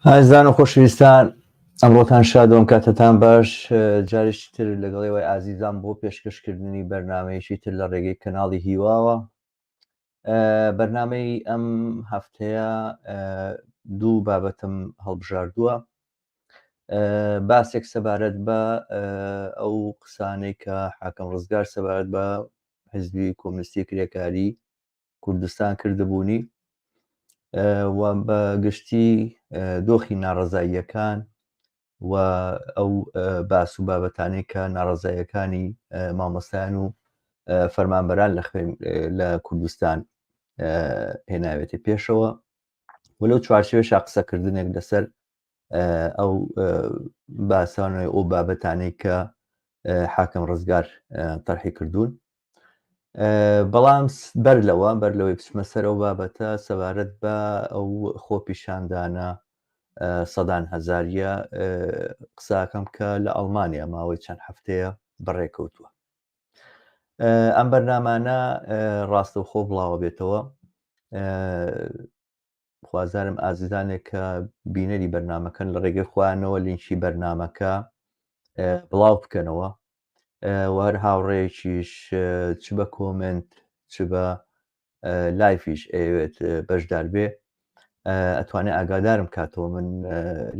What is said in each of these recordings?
ئازیزان و خۆشەویستان ئەمڕۆتان شاد و ئەم کاتەتان باش جارێکی تر لەگەڵ ئێوەی ئازیزان بۆ پێشکەشکردنی بەرنمەیەکی تر لە ڕێگەی کەناڵی هیواوە بەرنمەی ئەم هەفتەیە دوو بابەتم هەڵبژاردووە باسێک سەبارەت بە ئەو قسانەی کە حاکم ڕزگار سەبارەت بە حزبی کۆمنیستی کرێکاری کوردستان کردبوونی و بە گشتی دۆخی ناڕەزاییەکان و ئەو باس و بابەتانەی کە ناڕەزاییەکانی مامۆستایان و فەرمانبەران لە خوێن لە کوردستان هێناوێتی پێشەوە و لەو چوارچێوەشا قسەکردنێک لەسەر ئەو باسانەوەی ئەو بابەتانەی کە حاکم ڕزگار تەرحی کردوون بەڵام بەر لەوە بەر لەوەی بچمە سەر ئەو بابەتە سەبارەت بە ئەو خۆپیشاندانە سەدان هەزاریە قساکەم کە لە ئەڵمانیا ماوەی چەند هەفتەیە بەڕێکەوتووە ئەم بەرنامانە ڕاستەوخۆ بڵاوە بێتەوە خوازیارم ئازیزانێک کە بینەری بەرنمەکەن لە ڕێگەی خۆیانەوە لینکی بەرنمەکە بڵاو بکەنەوە و هەر هاوڕێیەکیش چ بە کۆمنت چ بە لایفیش ئەیەوێت بەشدار بێ ئەتوانێت ئاگادارم کاتەوە من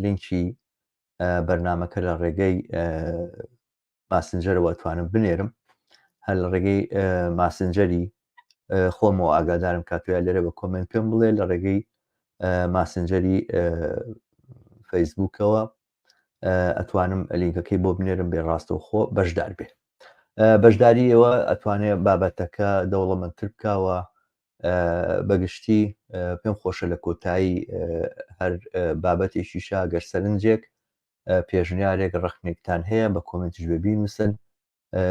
لینکی بەرنمەکە لە ڕێگەی ماسنجەرەوە ئەتوانم بنێرم هەر لە ڕێگەی ماسنجەری خۆمەوە ئاگادارم کاتوە لێرە بە کۆمنت پێم بڵێ لە ڕێگەی ماسنجەری فەیسبوکەوە ئەتوانم لینکەکەی بۆ بنێرم بێ ڕاستەوخۆ بەشدار بێ بەشداری ئێوە ئەتوانێ بابەتەکە دەوڵەمەندتر بکەوە بەگشتی پێم خۆشە لە کۆتایی هەر بابەتێکی شاگەر سەرنجێک پێشنیارێک ڕەخنێکتان هەیە بە کۆمنتیش بێ بینوسن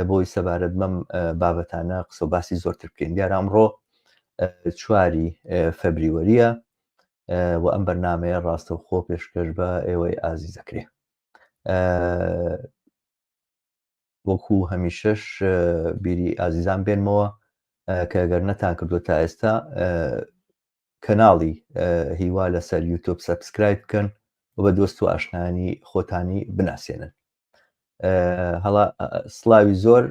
بۆی سەبارەت بەم بابەتانە قسە و باسی زۆرتر بکەین دیارە ئەمڕۆ چواری فەبریوەریە و ئەم بەرنمەیە ڕاستەوخۆ پێشکەش بە ئێوەی ئازیز دەکرێ وەکو هەمیشەش بیری ئازیزان بێنمەوە کە گەر نەتان کردو تا ئێستا کەناڵی هیوا لەسەر یوتوب subscribe بکەن و بە دۆست و ئاشنایانی خۆتانی بناسێنن. هەڵا سڵاوی زۆر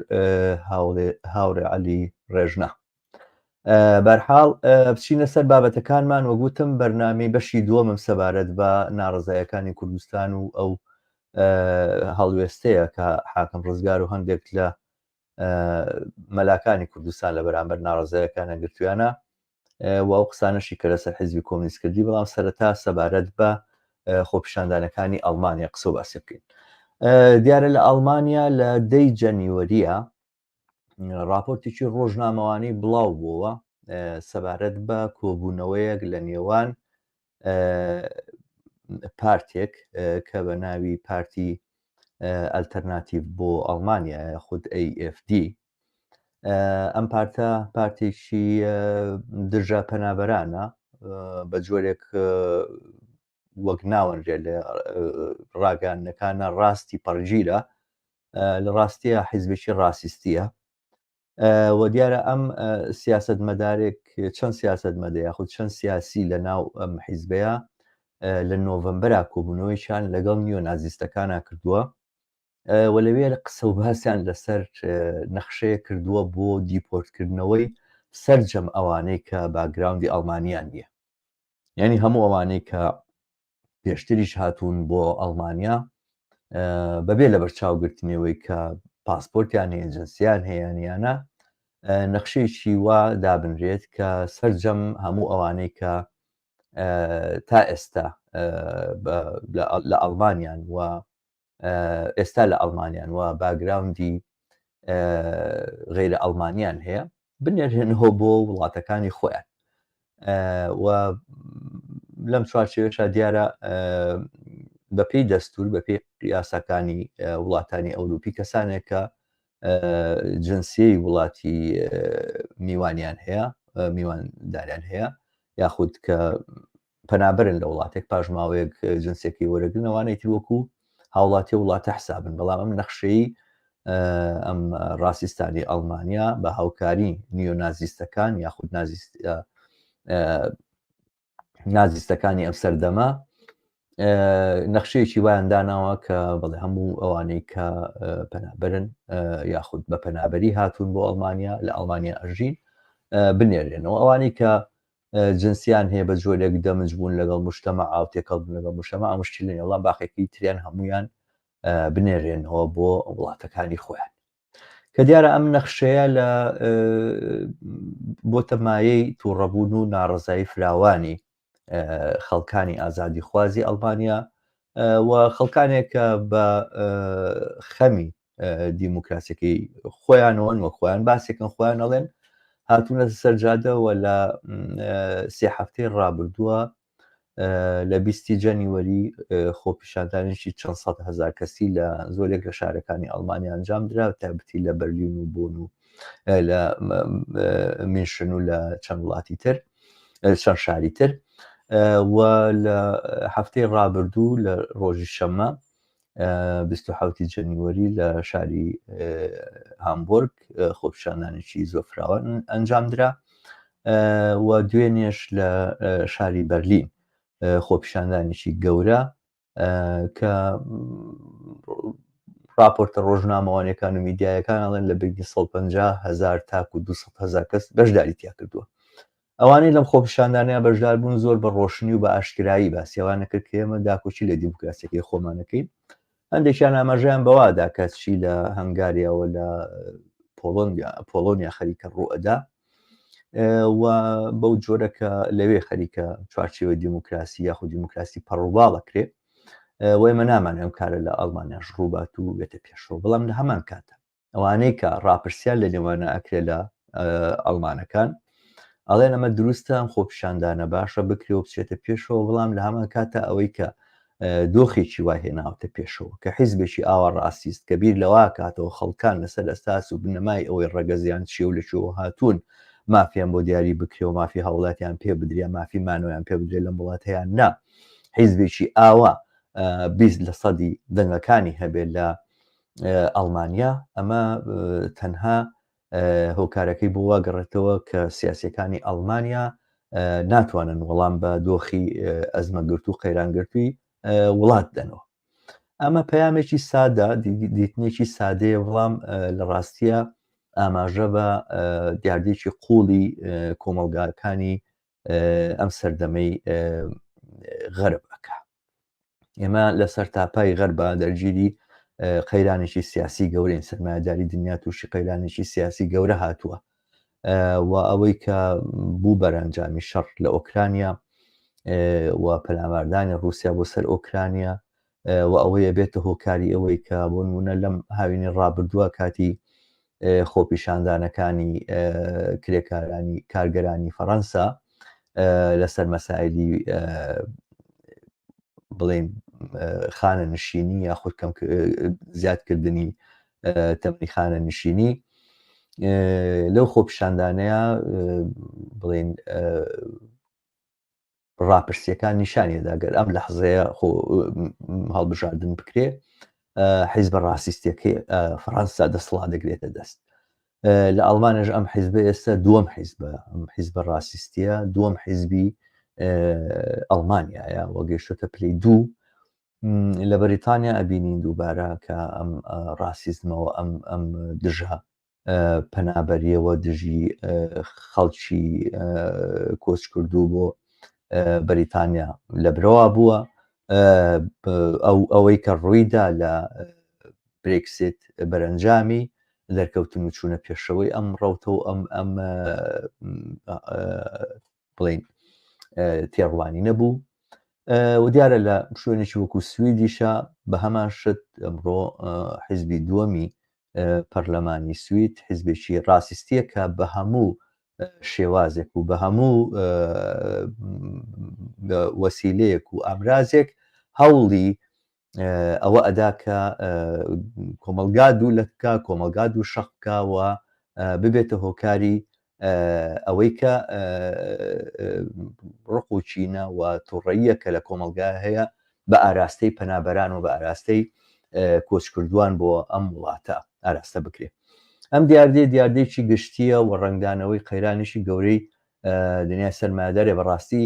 هاوڕێ عەلی ڕێژنا. بەرحاڵ بچینە سەر بابەتەکانمان وەگوتم بەرنامەی بەشی دووەمم سەبارەت بە ناڕزایەکانی کوردستان و ئەو هەڵوێستەیە کە حاکم ڕزگار و هەندێک لە مەلاکانی کوردستان لە بەرامبەر ناڕزایەکانە گرتویانە و ئەو قسانەشی کە لەسەر حیزبی کۆمنیست کردی بەڵام سەرەتا سەبارەت بە خۆپیشاندانەکانی ئەڵمانیا قسە و باسی بکەین دیارە لە ئەڵمانیا لە دەی جەنیوەریە راپۆرتێکی ڕۆژنامەوانی بڵاو بووە سەبارەت بە کۆبوونەوەیەک لە نێوان پارتێک کە بە ناوی پارتی ئەلتەرناتیڤ بۆ ئەڵمانیا خود AFD ئەم پارتە پارتێکی دژە پەنابەرانە بە جۆرێک وەک ناوەنرێت لە ڕاگەیاندنەکانە ڕاستی پەڕگیرە لە ڕاستیە حیزبێکی ڕاسیستیە و دیارە ئەم سیاست مەدارێک چەند سیاست مەدە یاخود چەند سیاسی لە ناو ئەم حیزبەیە لە نۆڤمبەرا کۆبوونەوەیان لەگەڵ نیۆ نازیستەکانە کردووە و لەوێ قسە و باسیان لەسەر نەخشەیە کردووە بۆ دیپۆرتکردنەوەی سەرجەم ئەوانەی کە باگراوندی ئەڵمانیان نییە یعنی هەموو ئەوانەی کە پێشتریش هاتوون بۆ ئەڵمانیا بەبێ لە بەرچاوگرتنەوەی کە پاسپۆرتیان هەیە جنسیان هەیە یانە نەخشەیەکی وا دابنرێت کە سەرجەم هەموو ئەوانەی کە تا ئێستا لە ئەڵمانیان و ئێستا لە ئەڵمانیان و باگراوندی غیرە ئەڵمانیان هەیە بنێرێنەوە بۆ وڵاتەکانی خۆیان و لەم چوارچێوەشا دیارە بەپێی دەستور بەپێی یاساکانی وڵاتانی ئەوروپی کەسانێک کە جنسیەی وڵاتی میوانیان هەیە میوانداریان هەیە یاخود کە پەنابەرن لە وڵاتێک پاش ماوەیەک جنسێکی وەرەگرن ئەوانەی تر وەکو هاوڵاتی وڵاتە حسابن بەڵام ئەم نەخشەی ئەم ڕاستیستانی ئەڵمانیا بە هاوکاری نیۆنازیستەکان یاخود نازیست نازیستەکانی ئەم سەردەمە. نەخشەیەکی وایان داناوە کە بەڵێ هەموو ئەوانەی کە پەنابەرن یاخود بە پەنابەری هاتوون بۆ ئەڵمانیا لە ئەڵمانیا ئەژین بنێرێنەوە ئەوانەی کە جنسیان هەیە بە جۆرێک دەمج بوون لەگەڵ مشتەمە ئاو تێکەڵ بوون لەگەڵ مشتەمە مشتلێن وڵام باقێکی تریان هەمویان بنێرێنەوە بۆ وڵاتەکانی خۆیان کە دیارە ئەم نەخشەیە لە بۆتە مایەی تووڕەبوون و ناڕزایی فراوانی خەڵکانی ئازادیخوازی ئەڵمانیا و خەڵکانێک کە بە خەمی دیموکراسیەکەی خۆیانەوەن وە خۆیان باسێکن خۆیان ئەڵێن هاتوونەتە سەرجادەوە لە سێ هەفتەی ڕابردووە لە بیستی جەنیوەری خۆپیشاندانێکی چەند سەد هەزار کەسی لە زۆرێک لە شارەکانی ئەڵمانیا ئەنجام درا تایبەتی لە بەرلین و بۆن و لە مینشن و لە چەند وڵاتی تر چەند شاری تر و لە هەفتەی ڕابردوو لە ڕۆژی شەممە 27 جەنیوەری لە شاری هامبۆرگ خۆپیشاندانێکی زۆر فراوان ئەنجام درا و دوێنێش لە شاری بەرلین خۆپیشاندانێکی گەورە کە راپۆرتە ڕۆژنامەوانەکان و میدیایەکان ئەڵێن لە بینی 150 هزار تاکو 200 هزار کەس بەشداری تیا کردووە ئەوانەی لەم خۆپیشاندانەیە بەشدار بوون زۆر بە ڕۆشنی و بە ئاشکرایی باسی ئەوانە کرد کە ئێمە داکۆکی لە دیموکراسیەکەی خۆمانەکەین هەندێکیان ئاماژەیان بەوادا کە چی لە هەنگاریاوە لە پۆڵۆنیا پۆڵۆنیا خەریکە ڕوئەدا و بەو جۆرە کە لەوێ خەریکە چوارچێوەی دیموکراسی یاخود دیموکراسی پەڕوباڵ ئەکرێ و ئێمە نامانێ ئەم کارە لە ئەڵمانیاش ڕووبات و بێتە پێشەوە بەڵام لە هەمان کاتە ئەوانەی کە ڕاپرسیار لە نێوانە ئەکرێ لە ئەڵمانەکان ئەڵێن ئەمە دروستە ئەم خۆپیشاندانە باشە بکرێ و بچێتە پێشەوە بەڵام لە هەمان کاتە ئەوەی کە دۆخێکی وای هێناوتە پێشەوە کە حیزبێکی ئاوا ڕاستیست کە بیر لەوا کاتەوە خەڵکان لەسەر ئەساس و بنەمای ئەوەی ڕەگەزیان چیە و لە کوێوە هاتوون مافیان بۆ دیاری بکرێ و مافی هاوڵاتیان پێ بدرێ مافی مانەوەیان پێ بدرێ لەم وڵاتەیان نا حیزبێکی ئاوا 20 لە سەدی دەنگەکانی هەبێت لە ئەڵمانیا ئەمە تەنها هۆکارەکەی بۆ واگەڕێتەوە کە سیاسەکانی ئەڵمانیا ناتوانن وەڵام بە دۆخی ئەزمەگرت و قەیرانگرتووی وڵات دەنەوە ئەمە پەیامێکی سادە دیتنێکی سادەیە وەڵام لە ڕاستیە ئاماژە بە دیاردێکی قوڵی کۆمەڵگاکانی ئەم سەردەمەی غەرب ئەکا ئێمە لەسەر تاپای غەربا دەرگیری قەیرانێکی سیاسی گەورەین سەرمایەداری دنیا تووشی قەیرانێکی سیاسی گەورە هاتووە و ئەوەی کە بوو بەرەنجامی شەڕ لە ئۆکرانیا و پەلاماردانی رووسیا بۆ سەر ئۆکرانیا و ئەوەیە بێتە هۆکاری ئەوەی کە بۆ نمونە لەم هاوینی ڕابردووە کاتی خۆپیشاندانەکانی کرێکارانی کارگەرانی فەڕەنسا لەسەر مەسایلی بڵێن خانە نشینی یاخود کەم زیادکردنی تەمەنی خانە نشینی لەو خۆپیشاندانەیە بڵێن ڕاپرسیەکان نیشانی دا گەر ئەم لەحزەیە خۆ هەڵبژاردن بکرێ حیزبە ڕاستیستەکەی فەڕەنسا دەسەڵات دەگرێتە دەست لە ئەڵمانیش ئەم حیزبە ئێستا دووەم حیزبە ئەم حیزبە ڕاستیستیە دووەم حیزبی ئەڵمانیایە وە گەیشتۆتە پلەی دوو لە بەریتانیا ئەبینین دووبارە کە ئەم ڕاسیزمەوە ئەم ئەم دژە پەنابەریەوە دژی خەڵکی کۆچکردوو بۆ بەریتانیا لە برەوە بووە ئەو ئەوەی کە ڕوویدا لە برێکسیت بەرەنجامی دەرکەوتن و چوونە پێشەوەی ئەم ڕەوتە و ئەم ئەم بڵین تێڕوانی نەبوو و دیارە لە شوێنێکی وەکو سویدیشە بە هەمان شت ئەمڕۆ حیزبی دووەمی پەرلەمانی سوید حیزبێکی ڕاستیستیە کە بە هەموو شێوازێک و بە هەموو وەسیلەیەک و ئامرازێک هەوڵی ئەوە ئەدا کە کۆمەلگا دوو لەت بکە کۆمەلگا دوو شەق بکە و ببێتە هۆکاری ئەوەی کە ڕق و چینە و تووڕەیە کە لە کۆمەلگا هەیە بە ئاراستەی پەنابەران و بە ئاراستەی کۆچکردوان بۆ ئەم وڵاتە ئاراستە بکرێت ئەم دیاردەیە دیاردەیەکی گشتیە و ڕەنگدانەوەی قەیرانێکی گەورەی دنیای سەرمایەدارێ بەڕاستی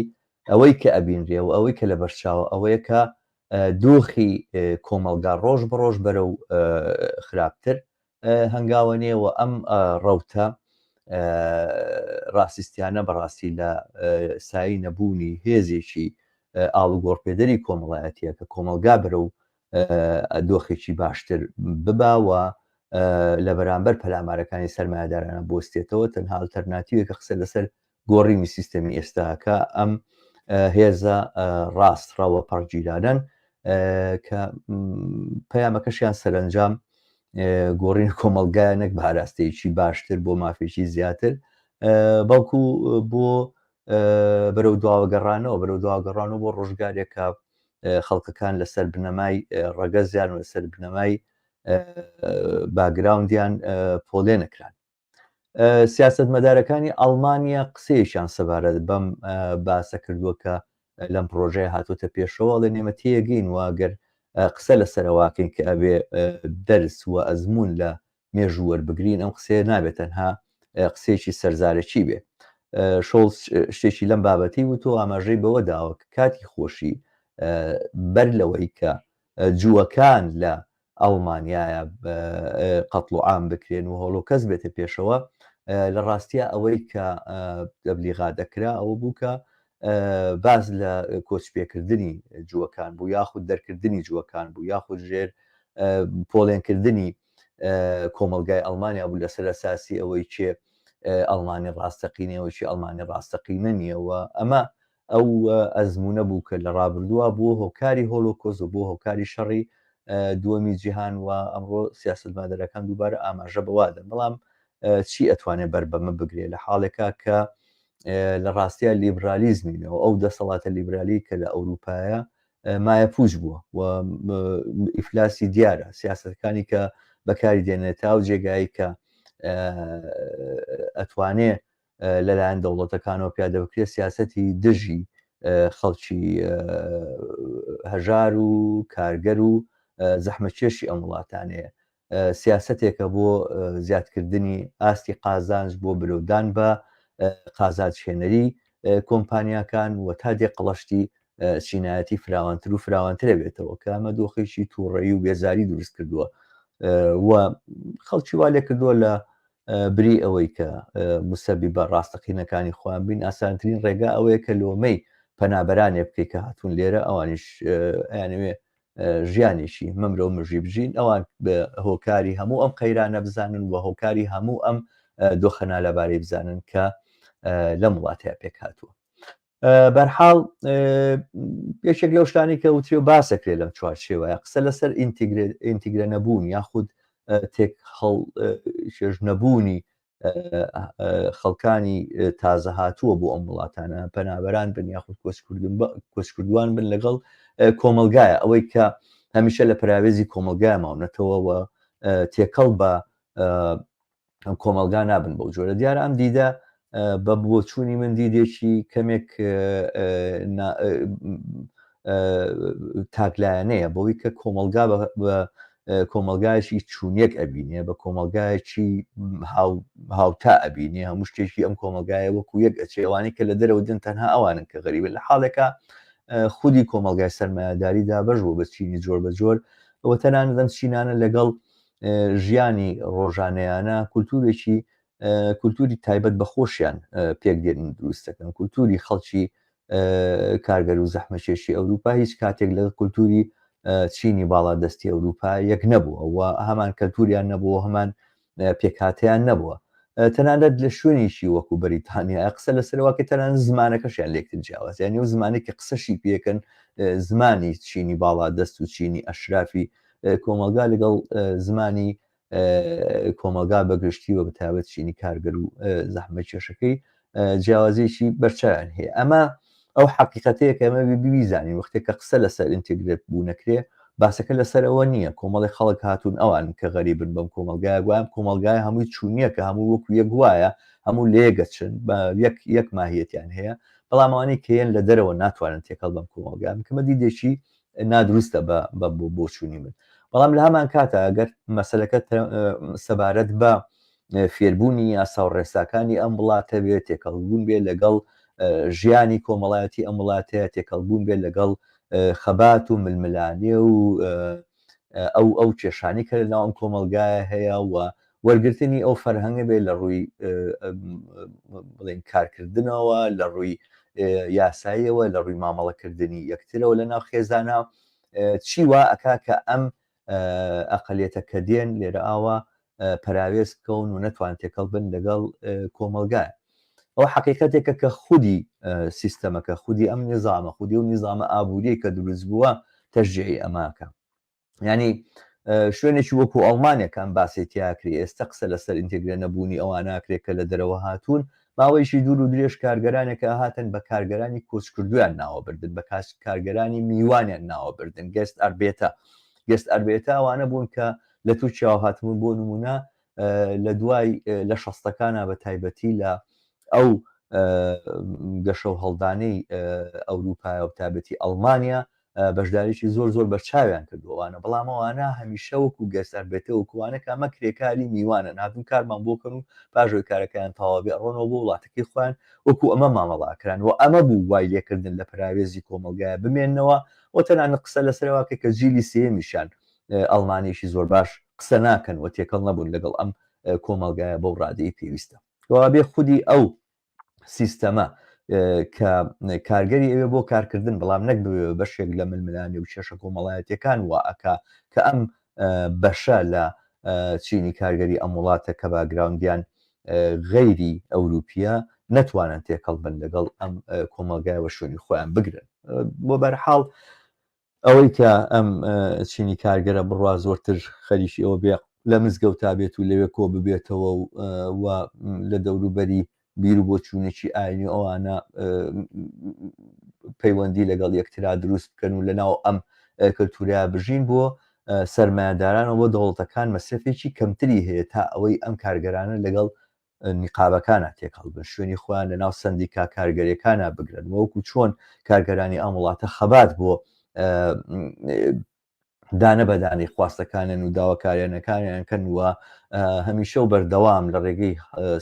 ئەوەی کە ئەبینرێ و ئەوەی کە لە بەرچاوە ئەوەیە کە دۆخی کۆمەڵگا ڕۆژ بە ڕۆژ بەرەو خراپتر هەنگاوە نێ و ئەم ڕەوتە ڕاسیستیانە بەڕاستی لە سایی نەبوونی هێزێکی ئاڵوگۆڕپێدەری کۆمەڵایەتیە کە کۆمەڵگا بەرەو دۆخێکی باشتر ببا و لە بەرامبەر پەلامارەکانی سەرمایەدارانە بوەستێتەوە، تەنها ئەلتەرناتیوێکە قسە لەسەر گۆڕینی سیستەمی ئێستاکە ئەم هێزە ڕاستڕەوە پەڕگیرانەن کە پەیامەکەشیان سەرەنجام گۆڕین کۆمەڵگایە نەک بە ئاراستەیەکی باشتر بۆ مافێکی زیاتر بەڵکو بۆ بەرەو دواوەگەڕانەوە بەرەو دواگەڕانەوە بۆ ڕۆژگارێکە خەڵکەکان لەسەر بنەمای ڕەگەزیان و لەسەر بنەمای باگراوندیان پۆلێنەکران. سیاسەتمەدارەکانی ئەڵمانیا قسەیەکیان سەبارەت بەم باسە کردووە کە لەم پرۆژەیە هاتووەتە پێشەوە، ئەڵێن ئێمە تێگەین و گەر قسە لەسەرەواکەین کە ئەبێ دەرس و ئەزموون لە مێژوو وەربگرین، ئەم قسەیە نابێت تەنها قسەیەکی سەرزارەکی بێ. شۆڵز شتێکی لەم بابەتی وتۆ ئاماژەی بەوە داوە کە کاتی خۆشی بەر لەوەی کە جووەکان لە ئەڵمانیایە قەتڵ و عام بکرێن و هۆڵۆکەست بێتە پێشەوە، لە ڕاستیا ئەوەی کە تەبلیغات دەکرا ئەوە بوو کە باس لە کۆچپێکردنی جووەکان بوو یاخود دەرکردنی جووەکان بوو یاخود ژێر پۆڵێنکردنی کۆمەڵگای ئەڵمانیا بوو لەسەر ئەساسی ئەوەی کێ ئەڵمانی ڕاستەقینەوە چی ئەڵمانی ڕاستەقینە نییە و ئەمە ئەو ئەزموونە بوو کە لە ڕابردووە بووە هۆکاری هۆلۆکۆست و بووە هۆکاری شەڕی دووەمی جیهان و ئەمڕۆ سیاسەتمەدارەکان دووبارە ئاماژە بەوە دەن. بەڵام چی ئەتوانێت بەر بەمە بگرێت لە حاڵێکا کە لە ڕاستیا لیبرالیزمی نوێ ئەو دەسەڵاتە لیبرالی کە لە ئەوروپایە مایەپووچ بووە و ئیفلاسی دیارە سیاسەتەکانی کە بەکاری دێنێت تا ئەو جێگایی کە ئەتوانێ لەلایەن دەوڵەتەکانەوە پیادە بکرێت سیاسەتی دژی خەڵکی هەژار و کارگەر و زەحمەتکێشی ئەم وڵاتانەیە سیاسەتێکە بۆ زیادکردنی ئاستی قازانج بۆ برەودان بە قازانجهێنەری کۆمپانیاکان و تا دێ قەڵەشتی چینایەتی فراوانتر و فراوانترە بێتەوە کە ئەمە دۆخێکی تووڕەیی و بێزاری دروست کردووە و خەڵکی وا لێ کردووە لە بری ئەوەی کە مسەبیبە ڕاستەقینەکانی خۆیان بین ئاسانترین ڕێگا ئەوەیە کە لۆمەی پەنابەرانێ بکەی کە هاتوون لێرە ئەوانیش ئەیانەوێ ژیانێکی مەمرە و مژی بژین ئەوان بە هۆکاری هەموو ئەم قەیرانە بزانن و هۆکاری هەموو ئەم دۆخە نالەبارەی بزانن کە لەم وڵاتەیە پێک هاتووە. بەرحاڵ یەکێک لەو شتانی کە وترێ و باسەکرێ لەم چوارچێوەیە قسە لەسەر ئینتیگرە نەبوون یاخود تێک هەڵ چێژ نەبوونی خەڵکانی تازە هاتووە بۆ ئەم وڵاتانە پەنابەران بن یاخود کۆچکردوان بن لەگەڵ کۆمەلگایە ئەوەی کە هەمیشە لە پراوێزی کۆمەلگای ماونەتەوە و تێکەڵ بە کۆمەلگا نابن بەو جۆرە دیارە ئەم دیدە بە بۆچوونی من دیدێکی کەمێک تاکلایەنەیە بەوەی کە کۆمەلگا بە کۆمەلگایەکی چوونیەک ئەبینێ بە کۆمەلگایەکی هاوتا ئەبینێ هەموو شتێکی ئەم کۆمەلگایە وەکو یەک ئەچێ ئەوانەی کە لە دەرەوە دن تەنها ئەوانن کە غەریبن لە حاڵێکا خودی کۆمەلگای سەرمایەداری دابەش بوو بە چینی جۆر بە جۆر و تەنانەت ئەم چینانە لەگەڵ ژیانی ڕۆژانەیانە کولتوورێکی کولتوری تایبەت بە خۆشیان پێک دێنن دروست دەکەن کولتوری خەڵکی کارگەر و زەحمەکێشی ئەوروپا هیچ کاتێک لەگەڵ کولتوری چینی باڵا دەستی ئەوروپا یەک نەبووە و هەمان کەلتوریان نەبووە هەمان پێکهاتەیان نەبووە تەنانەت لە شوێنێکی وەکو بەریتانیا قسە لەسەرواکە تەنان زمانەکەشیان لێکتر جیاواز یعنی و زمانێکی قسەشی پێکەن زمانی چینی باڵا دەست و چینی ئەشرافی کۆمەلگا لەگەڵ زمانی کۆمەڵگا بە گشتی و بەتایبەت چینی کارگەر و زەحمەتکێشەکەی جیاوازیی بەرچاویان هەیە. ئەمە ئەو حەقیقەتەیە کە ئێمە بیزانین وەختێک کە قسە لەسەر ئینتیگرێت بوو نەکرێ باسەکە لەسەر ئەوە نییە کۆمەڵی خەڵک هاتوون ئەوان کە غەریبن بەم کۆمەڵگایە گوایە ئەم کۆمەڵگایە هەمووی چوونیە کە هەموو وەکو یەک وایە هەموو لێگەچن بە یەک یەک ماهیەتیان هەیە بەڵام ئەوانەی کە یەن لە دەرەوە ناتوانن تێکەڵ بەم کۆمەڵگا بکەمە دیدێکی نادروستە بە بۆچوونی من بەڵام لە هەمان کاتە ئەگەر مەسلەکە سەبارەت بە فێربوونی یاسا و ڕێساکانی ئەم وڵاتە بێ تێکەڵبوون بێ لەگەڵ ژیانی کۆمەڵایەتی ئەم وڵاتەیە تێکەڵبوون بێ لەگەڵ خەبات و ململانێ و ئەو ئەو کێشانی کە لە ناو ئەم کۆمەڵگایە هەیە و وەرگرتنی ئەو فەرهەنگە بێ لە ڕووی بڵێن کارکردنەوە لە ڕووی یاساییەوە لە ڕووی مامەڵەکردنی یەکترەوە لە ناو خێزانە چی وا ئەکا کە ئەم ئەقلیەتە کە دێن لێرە ئاوا پەراوێز بکەون و نەتوان تێکەڵ بن لەگەڵ کۆمەڵگایە. ئەوە حەقیقەتێکە کە خودی سیستەمەکە، خودی ئەم نیزامە، خودی ئەو نیزامە ئابووریەی کە دروست بووە تەشجیعی ئەماکە. یعنی شوێنێکی وەکو ئەڵمانیا کە ئەم باسی تیاکرێ ئێستا قسە لەسەر ئینتێگرە نەبوونی ئەواناکرێ کە لە دەرەوە هاتوون ماوەیەکی دوور و درێژ کارگەرانێکە هاتن بە کارگەرانی کۆچکردویان ناوە بردن بە کارگەرانی میوانیان ناوە بردن Gastarbeiter Gastarbeiter ئەوانە بوون کە لە تورکیاوە هاتبوون بۆ نمونە لە دوای لە شەستەکانە بە تایبەتی لە ئەو گەشە و هەڵدانەی ئەوروپای و تابەتی ئەڵمانیا بەشداریی زۆر زۆر بەرچاویان کردووانە بەڵام ئەوانە هەمیشە وەکو Gastarbeiter وەکوانە کە ئەمە کرێکاری میوانە ناتون کارمان بۆکەن و پاژۆی کارەکەیان تەواوی ئەڕۆنەوە بۆ وڵاتەکەی خۆیان وەکو ئەمە مامەڵاکران و ئەمە بوو وای لێکردن لە پەراوێزی کۆمەڵگایە بمێنەوە و تەنانەت قسە لەسەرەوە کە جیلی سێیەمیشیان ئەڵمانیشی زۆر باش قسە ناکەن و تێکەڵ نەبوون لەگەڵ ئەم کۆمەڵگایە بەو ڕادەی پێویستە. کەوابێ خودی ئەو سیستەمە کە کارگەری ئەوێ بۆ کارکردن بەڵام نەک ببێ بەشێک لە ململانێ و کێشە کۆمەڵایەتیەکان وا ئەکا کە ئەم بەشە لە چینی کارگەری ئەم وڵاتە کە باگراوندیان غەیری ئەوروپیە نەتوانن تێکەڵ بن لەگەڵ ئەم کۆمەڵگایەوە شوێنی خۆیان بگرن بۆ بەرحاڵ ئەوەی کە ئەم چینی کارگەرە بڕوا زۆرتر خەریکی ئەوە بێ لە مزگەوتا بێت و لەوێ کۆ ببێتەوە و لە دەوروبەری بیر و بۆچوونێکی ئاینی ئەوانە پەیوەندی لەگەڵ یەکترا دروست بکەن و لەناو ئەم کللتوریا بژین بۆ سەرمایەدارانەوە بۆ دەوڵەتەکان مەسرەفێکی کەمتری هەیە تا ئەوەی ئەم کارگەرانە لەگەڵ نیقابەکانا تێکەڵ بن، شوێنی خۆیان لە ناو سەندیکا کارگەریەکانا بگرن، وەکو چۆن کارگەرانی ئەم وڵاتە خەبات بۆ دانە بە دانەی خواستەکانیان و داواکاریانەکانیان کەن و هەمیشە و بەردەوام لە ڕێگەی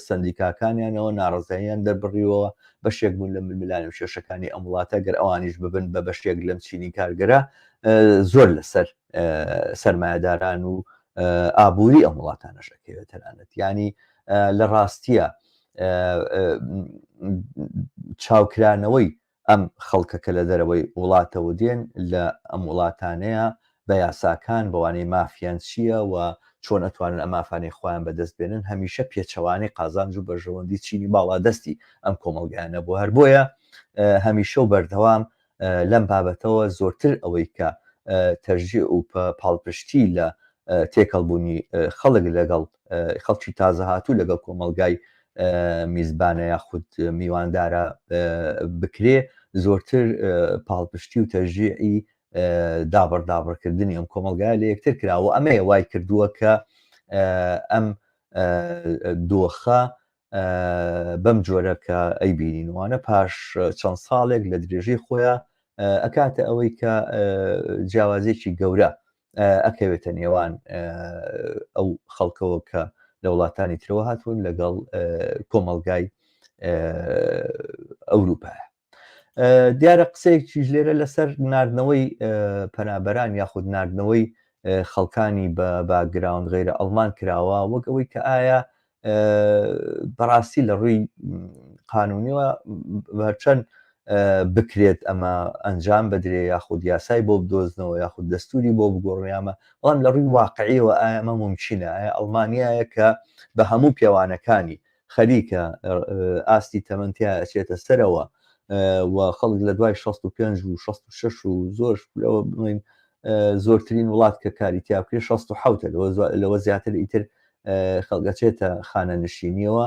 سەندیکاکانیانەوە ناڕەزاییان دەربڕیوەوە بەشێک بوون لە ململانێ و کێشەکانی ئەم وڵاتە گەر ئەوانیش ببن بە بەشێک لەم چینی کارگەرە زۆر لەسەر سەرمایەداران و ئابووری ئەم وڵاتانەش ئەکەوێت تەنانەت ینی لە ڕاستیە چاوکرانەوەی ئەم خەڵکە کە لە دەرەوەی وڵاتەوە دێن لە ئەم وڵاتانەیە بە یاساکان بەوانەی مافیان چییە و چۆن ئەتوانن ئەم مافانەی خۆیان بەدەست بێنن هەمیشە پێچەوانەی قازانج و بەرژەوەندی چینی باڵادەستی ئەم کۆمەڵگایانە بۆ هەر بۆیە هەمیشە و بەردەوام لەم بابەتەوە زۆرتر ئەوەی کە تەشجیع و پاڵپشتی لە تێکەڵبوونی خەڵک لەگەڵ خەڵکی تازە هاتوو لەگەڵ کۆمەڵگای میزبانە یاخود میواندارە بکرێ زۆرتر پاڵپشتی و تەشجیعی دابڕ دابڕکردنی ئەم کۆمەڵگای لە یەکتر کراوە ئەمەیە وای کردووە کە ئەم دۆخە بەم جۆرە کە ئەیبینین وانە پاش چەند ساڵێک لە درێژەی خۆیان ئەکاتە ئەوەی کە جیاوازێکی گەورە ئەکەوێتە نێوان ئەو خەڵکەوە کە لە وڵاتانی ترەوە هاتوون لەگەڵ کۆمەڵگای ئەوروپایە دیارە قسەیەکیش لێرە لەسەر ناردنەوەی پەنابەران یاخود ناردنەوەی خەڵکانی بە باکگراوند غەیرە ئەڵمان کراوە وەک ئەوەی کە ئایا بەڕاستی لە ڕووی قانونیەوە هەرچەند بکرێت ئەمە ئەنجام بدرێ یاخود یاسای بۆ بدۆزنەوە یاخود دەستوری بۆ بگۆڕیامە بەڵام لە ڕووی واقعیەوە ئایا ئەمە ممکنە ئایا ئەڵمانیایە کە بە هەموو پێوانەکانی خەریکە ئاستی تەمەن تیا ئەچێتە سەرەوە و خەڵک لە دوای 65 و 66 و زۆر لەوە بڵین زۆرترین وڵات کە کاری تیا بکرێت 67 لەوە زیاتر ئیتر خەڵگەچێتە خانە نشینیەوە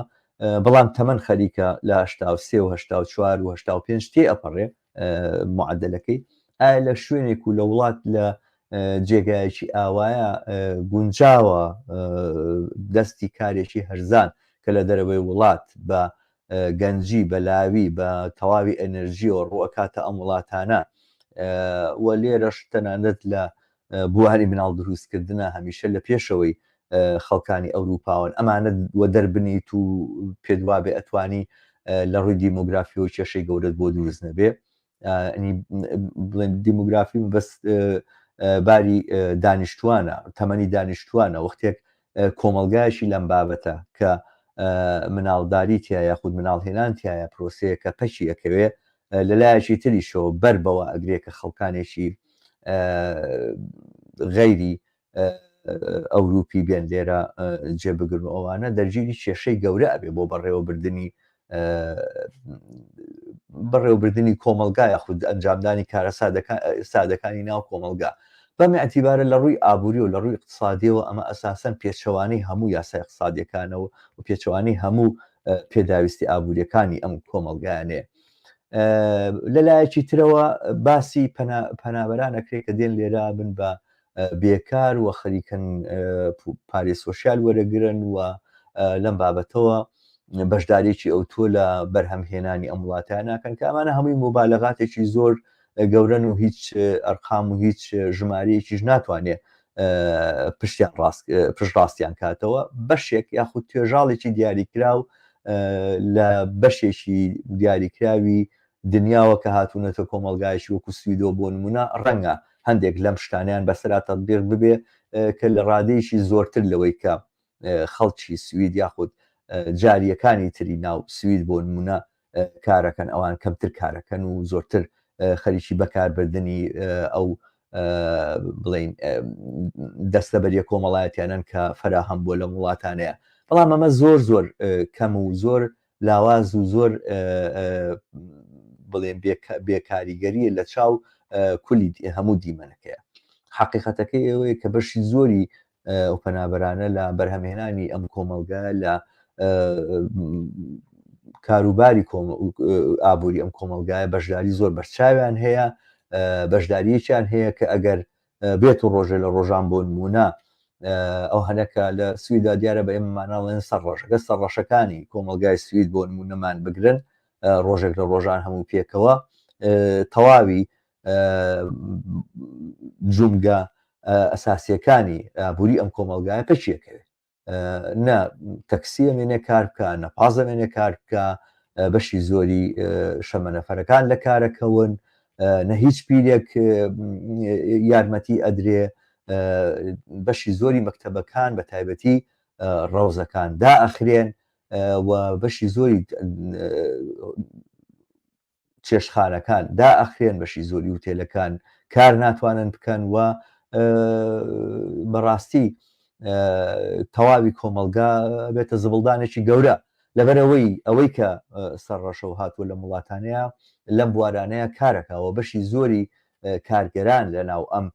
بەڵام تەمەن خەریکە لە 83 و 84 و 85 تێ ئەپەڕێ معدلەکەی ئایا لە شوێنێک و لە وڵات لە جێگایەکی ئاوایە گونجاوە دەستی کارێکی هەرزان کە لە دەرەوەی وڵات بە گەنجی بە لاوی بە تەواوی ئەنرژیەوە ڕوەکاتە ئەم وڵاتانە و لێرەش تەنانەت لە بواری مناڵ دروستکردنە هەمیشە لە پێشەوەی خەڵکانی ئەوروپاون ئەمانە وە دەربنیت و پێت وابێ ئەتوانی لە ڕووی دیمۆگرافیەوە کێشەی گەورەت بۆ دروست نەبێ. بڵێن دیموگرافی بەس باری دانیشتوانە تەمەنی دانیشتوانە وەختێک کۆمەلگایشی لەم بابەتە کە مناڵداری تیا یاخود مناڵهێنان تایە پرۆسەیەکە پەکی ئەکەوێ لەلایەکی تریشەوە بەر بەوە ئەگرێ کە خەڵکانێکی غەیری ئەوروپی بێن لێرە جێ بگرن و ئەوانە دەرگیری کێشەی گەورە ئەبێ بۆ بەڕێوەبردننی بەڕێوەبردننی کۆمەلگا یاخود ئەنجامدانی کارە سادەکانی ناو کۆمەلگا بەم اعتیبارە لە ڕووی ئابووری و لە ڕووی اقتصادیەوە ئەمە ئەساسەن پێچەوانەی هەموو یاسای اقتصادیەکانەوە و پێچەوانەی هەموو پێداویستی ئابووریەکانی ئەم کۆمەلگایانەیە لەلایەکی ترەوە باسی پەنابەران ئەکرێت کە دێن لێرە بن بە بێکار و خەریکن پارەی سۆسیال وەرەگرن و لەم بابەتەوە بەشدارێکی ئەوتۆ لە بەرهەمهێنانی ئەم وڵاتیان ناکەن کە ئەمانە هەمووی مبالغاتێکی زۆر گەورەن و هیچ ئەرقام و هیچ ژمارەیەکیش ناتوانێت پشتیان ڕاست پشت ڕاستیان کاتەوە بەشێک یاخود توێژاڵێکی دیاریکراو لە بەشێکی دیاریکراوی دنیاوە کە هاتوونەتە کۆمەڵگایەکی وەکو سویدەوە بۆ نمونە ڕەنگە هەندێک لەم شتانیان بەسەرا تەطبیق ببێ کە لە ڕادەیەکی زۆرتر لەوەی کە خەڵکی سوید یاخود جاریەکانی تری ناو سوید بۆ نمونە کارەکەن ئەوان کەمتر کارەکەن و زۆرتر خەریکی بەکاربردننی ئەو بڵین دەستەبەریە کۆمەڵایەتیانن کە فراهەم بووە لەم وڵاتانەیە بەڵام ئەمە زۆر زۆر کەم و زۆر لاواز و زۆر بڵێن بێکاریگەریە لە چاو کولی هەموو دیمەنەکەیە حقیقەتەکەی ئەوەیە کە بەشی زۆری ئەو پەنابەرانە لە بەرهەمهێنانی ئەم کۆمەڵگا لە کاروباری ئابووری ئەم کۆمەڵگایە بەشداری زۆر بەرچاویان هەیە بەشداریەکیان هەیە کە ئەگەر بێت و ڕۆژێ لە ڕۆژان بۆ نمونە ئەو هەنەکە لە سویدا دیارە بە ئێمەماناڵێن سەر ڕەشەکە سەر ڕەشەکانی کۆمەلگای سوید بۆ نمونەمان بگرن ڕۆژێک لە ڕۆژان هەموو پێکەوە تەواوی جومگە ئەساسیەکانی ئابووری ئەم کۆمەلگایە پەکیەکەوێت نە تەکسی ئەمێنێ کار بکە نە پاز ئەمێنێ کار بکە بەشی زۆری شەمەنەفەرەکان لە کارەکەون نە هیچ پیرێک یارمەتی ئەدرێ بەشی زۆری مەکتەبەکان بە تایبەتی ڕەوزەکان دا ئەخرێن و بەشی زۆری چێشتخانەکان دائەخرێن، بەشی زۆری هوتێلەکان کار ناتوانن بکەن و بەڕاستی تەواوی کۆمەڵگا بێتە زبڵدانێکی گەورە لەبەرەوەی ئەوەی کە سەرڕەشەوە هاتووە لە وڵاتانەیە لەم بوارانەیە کارەکەەوە بەشی زۆری کارگەران لە ناو ئەم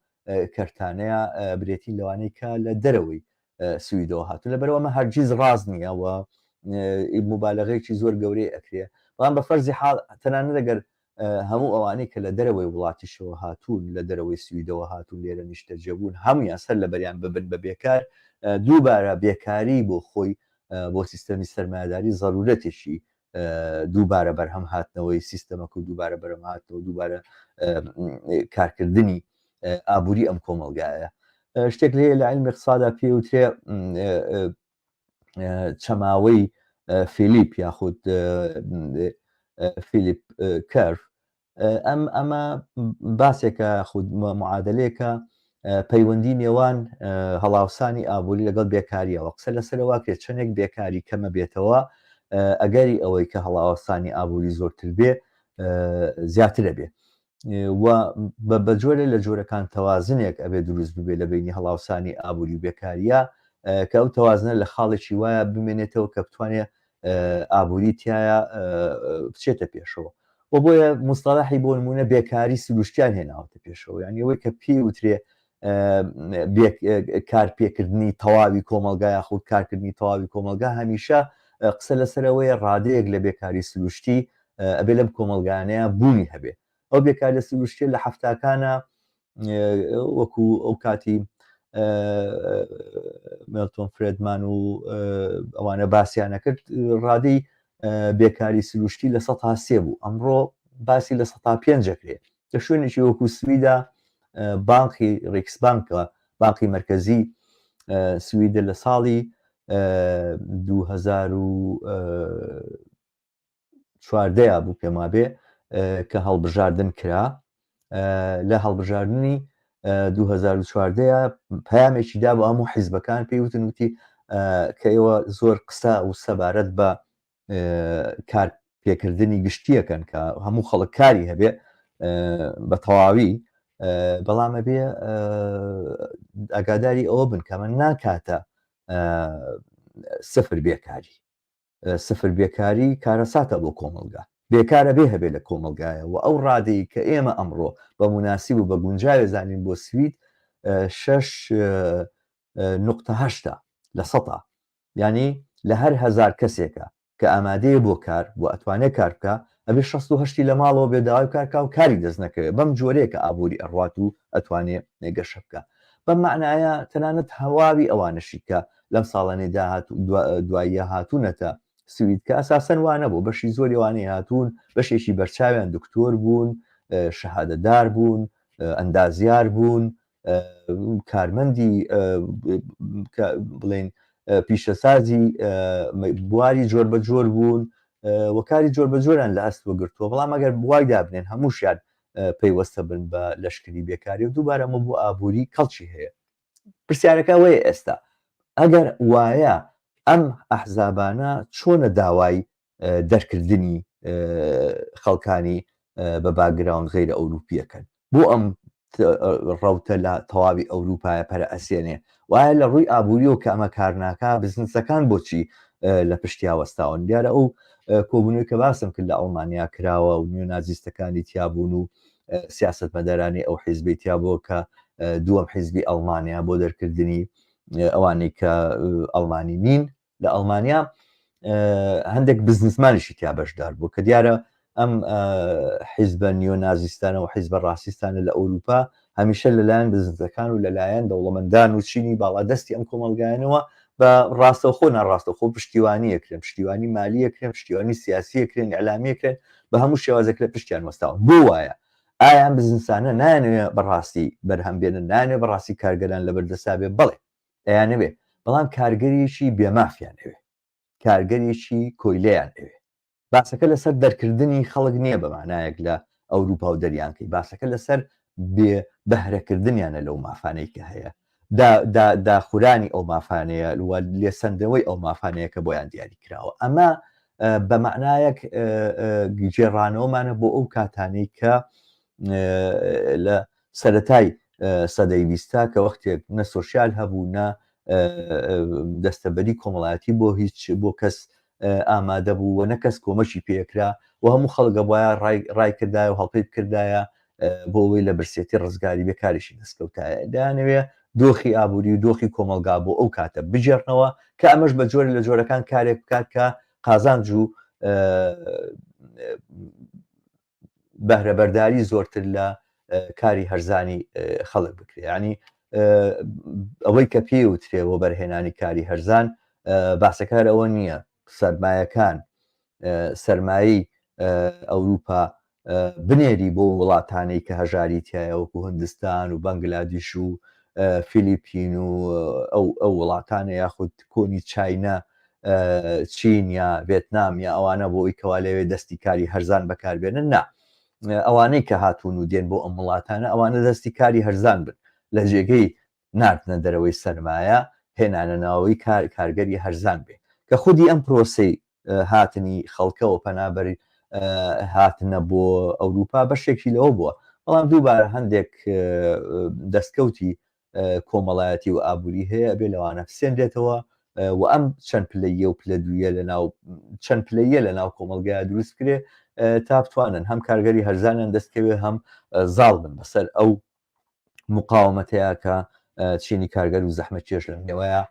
کەرتانەیە برێتین لەوانەی کە لە دەرەوەی سویدەوە هاتوون لەبەرەوە ئەمە هەرگیز ڕاست نییە و مبالغەیەکی زۆر گەورەی ئەکرێ بەڵام بە فەرزی حاڵ تەنانەت ئەگەر هەموو ئەوانەی کە لە دەرەوەی وڵاتیشەوە هاتوون لە دەرەوەی سویدەوە هاتوون لێرە نیشتەجێبوون هەمویان سەر لەبەریان ببن بە بێکار دووبارە بێکاری بۆ خۆی بۆ سیستەمی سەرمایەداری زەرورەتێکی دووبارە بەرهەم هاتنەوەی سیستەمەکە و دووبارە بەرەم هاتنەوە دووبارە کارکردنی ئابووری ئەم کۆمەلگایە شتێک لێ لە علمی اقتصادا پێوترێ چەماوەی فیلیپ یاخود Phillips curve ئەم ئەمە باسێکە خود معادلەیەکە پەیوەندی نێوان هەڵاوسانی ئابووری لەگەڵ بێکاریەوە قسە لەسەرەوە کرێت چەندێک بێکاری کەمە بێتەوە ئەگەری ئەوەی کە هەڵاوسانی ئابووری زۆرتر بێ زیاترە بێ و بە جۆرە لە جۆرەکان تەوازنێک ئەبێ دروست ببێ لە بینی هەڵاوسانی ئابووری و بێکاریە کە ئەو تەوازنە لە خاڵێکی وایە بمێنێتەوە کە بتوانێت ئابووری تایە بچێتە پێشەوە و بۆیە مستەڵەحی بۆ نمونە بێکاری سروشتیان هێناوەتە پێشەوە یعنی ئەوەی کە پێی وترێ کارپێکردنی تەواوی کۆمەلگا یاخود کارکردنی تەواوی کۆمەلگا هەمیشە قسە لەسەرەوەی ڕادەیەک لە بێکاری سروشتی ئەبێ لەم کۆمەلگانەیە بوونی هەبێ ئەو بێکاریە سروشتیە لە حەفتاکانە وەکو ئەو کاتی مێلتۆن فرێدمان و ئەوانە باسییانە کرد ڕادەی بێکاری سروشتی لە سە سێ بوو ئەمڕۆ باسی لە سە پێنجەکرێ لە شوێنێکی وەکو سویدا بانقی ڕیکسبانکە بانقی مرکزی سویدە لە ساڵی 2000 چواردەیا بوو پێم وابێ. کە هەڵبژاردن کرا لە هەڵبژاردنی 2014 پامێکی دا بۆ هەموو حیزبەکان پێی وتن وتی کە ئێوە زۆر قسە و سەبارەت بە کار پێکردنی گشتیەکەن کە هەموو خەڵک کاری هەبێ بە تەواوی بەڵام ئەبێ ئاگاداری ئەوە بن کە من ناکاتە سفر بێکاری سفر بێکاری کارەساتە بۆ کۆمەڵگا بێکارە بێ هەبێ لە کۆمەڵگایە و ئەو ڕادەی کە ئێمە ئەمڕۆ بە مناسیب و بە گونجاوێ زانین بۆ سوید شەش نقطە هەشتا لە سەتا یانی لە هەر هەزار کەسێکە کە ئامادەیە بۆ کار و ئەتوانێ کار بکا ئەبێ 68 لە ماڵەوە بێ داوای کار کا و کاری دەست نەکەوێ بەم جۆرەیە کە ئابووری ئەڕوات و ئەتوانێ گەشە بکا بەم مەعنایە تەنانەت هەواوی ئەوانەشی کە لەم ساڵانەی داهات دواییە هاتوونەتە سوید کە ئەساسەن وا نەبوو بەشی زۆری ئەوانەی هاتوون بەشێکی بەرچاویان دکتۆر بوون شەهادەدار بوون ئەندازیار بوون کارمەندی بڵێن پیشەسازی بواری جۆر بە جۆر بوون و کاری جۆر بە جۆران لە ئەست وەگرتووە بەڵام ئەگەر بوای دابنێن هەمووشیان پەیوەستە بن بە لەشکری بێکاری و دووبارە ئەمە بۆ ئابووری کەڵکی هەیە پرسیارەکە ئەوەیە ئێستا ئەگەر وایە ئەم ئەحزابانە چۆنە داوای دەرکردنی خەڵکانی بە باگراوند غەیرە ئەوروپیەکەن بۆ ئەم ڕەوتە لە تەواوی ئەوروپایە پەرە ئەسێنێ وایە لە ڕووی ئابووریەوە کە ئەمە کار ناکا بزنسەکان بۆچی لە پشتیا وەستاون دیارە ئەو کۆبوونەوەی کە باسم کرد لە ئەڵمانیا کراوە و نیۆنازیستەکانی تیابوون و سیاستمەدارانی ئەو حیزبەی تیابووە کە دووەم حیزبی ئەڵمانیا بۆ دەرکردنی ئەوانەی کە ئەڵمانی نین لە ئەڵمانیا هەندێک بزنسمانیشی تیا بەشدار بوو کە دیارە ئەم حیزبە نیۆنازیستانە و حیزبە ڕاستیستانە لە ئەوروپا هەمیشە لەلایەن بزنسەکان و لەلایەن دەوڵەمەندان و چینی باڵادەستی ئەم کۆمەڵگایانەوە بە ڕاستەوخۆ ناڕاستەوخۆ پشتیوانی ئەکرێن پشتیوانی مالی ئەکرێن پشتیوانی سیاسی ئەکرێن ئیعلامی ئەکرێن بە هەموو شێوازێک لە پشتیان وەستاون بۆ وایە ئایا ئەم بزنسانە نایانەوێ بەڕاستی بەرهەم بێنن نایانەوێ بەڕاستی کارگەران لەبەردەستا بێ بەڵێ ئەیانەوێ بەڵام کارگەرێکی بێمافیان ئەوێ کارگەرێکی کۆیلەیان ئەوێ باسەکە لەسەر دەرکردنی خەڵک نییە بە مانایەک لە ئەوروپا و دەریانکەی باسەکە لەسەر بێ بەهرەکردنیانە لەو مافانەی کە هەیە داخورانی ئەو مافانەیە و لێسەندنەوەی ئەو مافانەیە کە بۆیان دیاری کراوە ئەمە بە معنایەک گێڕانەوەمانە بۆ ئەو کاتانەی کە لە سەرەتای سەدەی بیستا کە وەختێک نە سۆسیال هەبوو نە دەستەبەری کۆمەڵایەتی بۆ هیچ بۆ کەس ئامادە بوو و نە کەس کۆمەکی پێکرا و هەموو خەڵک ئەبوایە ڕای کردایە و هەڵپەی بکردایە بۆ ئەوەی لە برسێتی ڕزگاری بێ کارێکی دەستکەوتایە دەیانەوێ دۆخی ئابووری و دۆخی کۆمەڵگا بۆ ئەو کاتە بگێڕنەوە کە ئەمەش بە جۆرە لە جۆرەکان کارێک بکات کە قازانج و بەهرەبەرداری زۆرتر لە کاری هەرزانی خەڵک بکرێ ینی ئەوەی کە پێ وترێ وەبەرهێنانی کاری هەرزان باسەکار ئەوە نییە سەرمایەکان سەرمایی ئەوروپا بنێری بۆ وڵاتانەی کە هەژاری تایە وەکو هندستان و بەنگلادیش و فیلیپین و ئەو ئەو وڵاتانە یاخود کۆنی چاینا چین یا ڤێتنام یا ئەوانە بۆ ئەوی کەوا لەوێ دەستی کاری هەرزان بەکاربێنن نا ئەوانەی کە هاتوون و دێن بۆ ئەم وڵاتانە ئەوانە دەستی کاری هەرزان بن لە جێگەی ناردنە دەرەوەی سەرمایە هێنانە ناوەوەی کار کارگەری هەرزان بێ کە خودی ئەم پرۆسەی هاتنی خەڵکەوە پەنابەر هاتنە بۆ ئەوروپا بەشێکی لەوە بووە بەڵام دووبارە هەندێک دەستکەوتی کۆمەڵایەتی و ئابووری هەیە ئەبێ لەوانە بسێنرێتەوە و ئەم چەند پلەیە و پلە دوویە لە ناو چەند پلەیە لە ناو کۆمەڵگای دروست کرێ تا بتوانن هەم کارگەری هەرزانیان دەستکەوێ هەم زاڵ بن بەسەر ئەو مقاومەتەیە کە چینی کارگەر و زەحمەتکێش لەم نێوەیە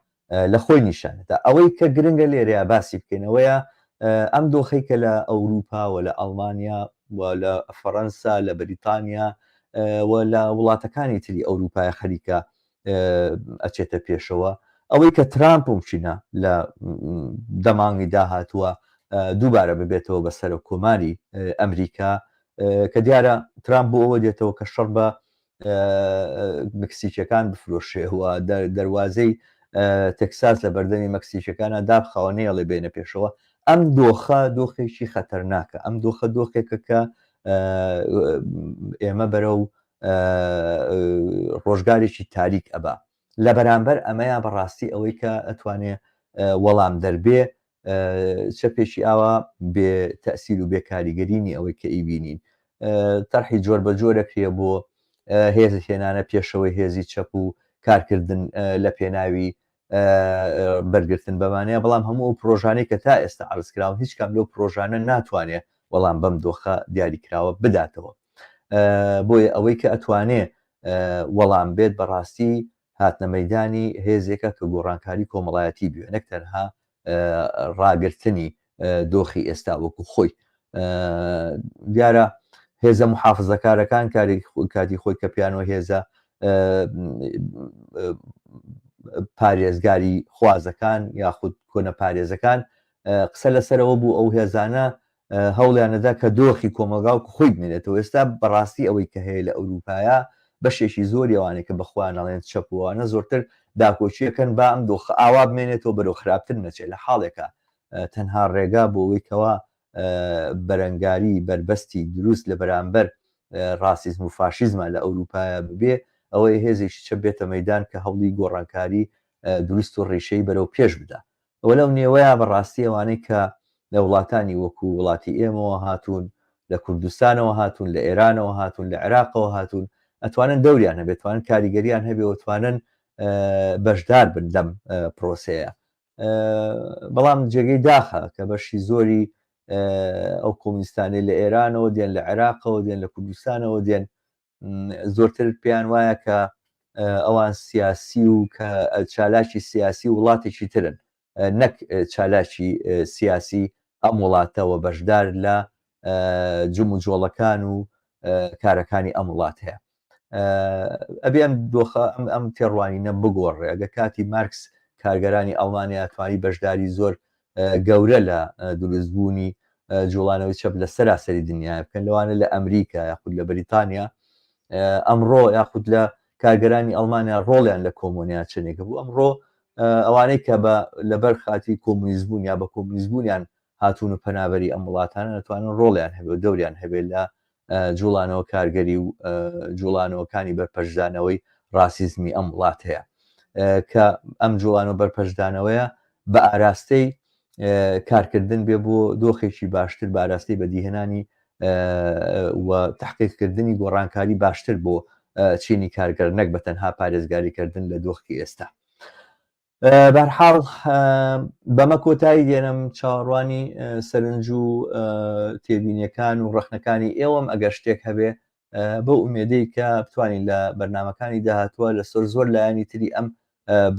لە خۆی نیشانەدا ئەوەی کە گرنگە لێرەیە باسی بکەینەوەیە ئەم دۆخەی کە لە ئەوروپا و لە ئەڵمانیا و لە فەڕەنسا لە بەریتانیا و لە وڵاتەکانی تری ئەوروپای خەریکە ئەچێتە پێشەوە ئەوەی کە ترامپ ممکنە لە دەمانگی داهاتووە دووبارە ببێتەوە بە سەرۆک کۆماری ئەمریکا کە دیارە ترامپ بۆ ئەوە دێتەوە کە شەڕ بە مەکسیکیەکان بفرۆشێ و دەروازەی تەکساس لە بەردەمی مەکسیکیەکانە دابخاوە نەیەڵێ بێنە پێشەوە ئەم دۆخە دۆخێکی خەتەرناکە ئەم دۆخە دۆخێکە کە ئێمە بەرەو ڕۆژگارێکی تاریک ئەبا. لە بەرامبەر ئەمەیا بەڕاستی ئەوەی کە ئەتوانێ وەڵام دەربێ چەپێکی ئاوا بێ تەسیر و بێ کاریگەرینی ئەوەی کە ئیبینین تەرحی جۆر بە جۆرەکرێ بۆ هێز هێنانە پێشەوەی هێزی چەپ و کارکردن لە پێناوی بەرگرتن بەمانەیە بەڵام هەموو ئەو پرۆژانەی کە تا ئێستا عرض کراون هیچ کام لەو پرۆژانە ناتوانێ وەڵام بەم دۆخە دیاریکراوە بداتەوە بۆیە ئەوەی کە ئەتوانێ وەڵام بێت بەڕاستی هاتنە مەدانی هێزێکە کە گۆڕانکاری کۆمەڵایەتی بوێ نەک تەنها ڕاگرتنی دۆخی ئێستا وەکو خۆی دیارە هێزە محافزەکارەکان کاری کاتی خۆی کە پیانۆ هێزە پارێزگاری خوازەکان یاخود کۆنە پارێزەکان قسە لەسەرەوە بوو ئەو هێزانە هەوڵیانەدا کە دۆخی کۆمەڵگا و خۆی بمێنێتەوە ئێستا بەڕاستی ئەوەی کە هەیە لە ئەوروپایە بەشێکی زۆری ئەوانەی کە بەخۆیان ئەڵێن چەپ و ئەوانە زۆرتر داکۆکیەکەن با ئەم دۆخە ئاوا بمێنێتەوە بەرەو خراپتر نەچێت لە حاڵێکا تەنها ڕێگا بۆ ئەوەی کەوا بەرەنگاری بەربەستی دروست لە بەرامبەر ڕاسیزم و فاشیزمە لە ئەوروپایە ببێ ئەوەی هێزێکی چەپ بێتە مەدان کە هەوڵی گۆڕانکاری دروست و ڕیشەی بەرەو پێش بدا وە لەو نێوەیا بە ڕاستی ئەوانەی کە لە وڵاتانی وەکوو وڵاتی ئێمەوە هاتوون، لە کوردستانەوە هاتوون، لە ئێرانەوە هاتوون، لە عێراقەوە هاتوون، ئەتوانن دەوریان هەبێ، توانن کاریگەریان هەبێ و توانن بەشدار بن لەم پرۆسەیە. بەڵام جێگەی داخە کە بەشی زۆری ئەو کۆمونیستانەی لە ئێرانەوە دێن، لە عێراقەوە دێن، لە کوردستانەوە دێن، زۆرتر پێیان وایە کە ئەوان سیاسی و کە چالاکی سیاسی وڵاتێکی ترن نەک چالاکی سیاسی ئەم وڵاتەوە بەشدار لە جم و جۆڵەکان و کارەکانی ئەم وڵات هەیە ئەبێ ئەم دۆخە ئەم ئەم تێڕوانینە بگۆڕێ ئەگە کاتی مارکس کارگەرانی ئەڵمانیا توانی بەشداری زۆر گەورە لە دروستبوونی جوڵانەوەی چەپ لە سەراسەری دنیا بکەن لەوانە لە ئەمریکا یاخود لە بەریتانیا ئەمڕۆ یاخود لە کارگەرانی ئەڵمانیا ڕۆڵیان لە کۆمۆنیا چنێکە بوو ئەمڕۆ ئەوانەی کە بە لەبەر خاتی کۆمونیزبوون یا بە کۆمونیزبوونیان هاتوون و پەنابەری ئەم وڵاتانە دەتوانن ڕۆڵیان هەبێ و دەوریان هەبێت لە جوڵانەوە کارگەری و جوڵانەوەکانی بەرپەرچدانەوەی ڕاسیزمی ئەم وڵاتەیە کە ئەم جوڵانەوە بەرپەرچدانەوەیە بە ئاراستەی کارکردن بێ بۆ دۆخێکی باشتر بە ئاراستەی بەدیهێنانی و تحقیقکردنی گۆڕانکاری باشتر بۆ چینی کارگەر نەک بە تەنها پارێزگاریکردن لە دۆخی ئێستا. بەرحاڵ بەمە کۆتایی دێنم چاوەڕوانی سەرنج و تێبینیەکان و ڕەخنەکانی ئێوەم ئەگەر شتێک هەبێ بەو ئومێدەی کە بتوانین لە بەرنمەکانی داهاتوە لەسەر زۆر لایەنی تری ئەم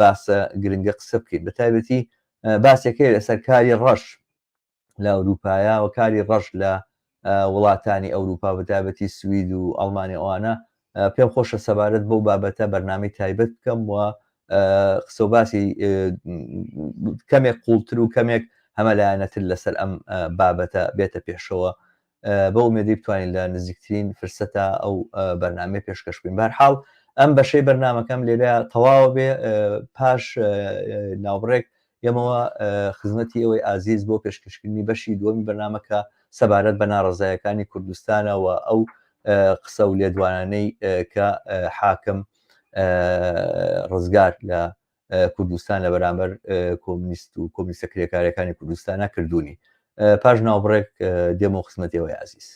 باسە گرنگە قسە بکەین بە تایبەتی باسێک هەیە لەسەر کاری ڕەش لە ئەوروپایە و کاری ڕەش لە وڵاتانی ئەوروپا بە تایبەتی سوید و ئەڵمانیا ئەوانە پێم خۆشە سەبارەت بەو بابەتە بەرنامەی تایبەت بکەم و قسە و باسی کەمێک قوڵتر و کەمێک هەمەلایەنەتر لەسەر ئەم بابەتە بێتە پێشەوە بە ئومێدی بتوانین لە نزیکترین فرسەتە ئەو بەرنامەی پێشکەش بکەین بەرحاڵ ئەم بەشەی بەرنمەکەم لێرە تەواوە بێ پاش ناوبڕێک یەمەوە خزمەتی ئێوەی ئازیز بۆ پێشکەشکردنی بەشی دووەمی بەرنامەکە سەبارەت بە ناڕەزایەکانی کوردستانە و ئەو قسە و لێدوانانەی کە حاکم ڕزگار لە کوردستان لە بەرامبەر کۆمنیست و کۆمنیستە کرێکارەکانی کوردستانە کردوونی پاش ناوبڕێک دێمەوە خزمەتی ئێوەی ئازیز.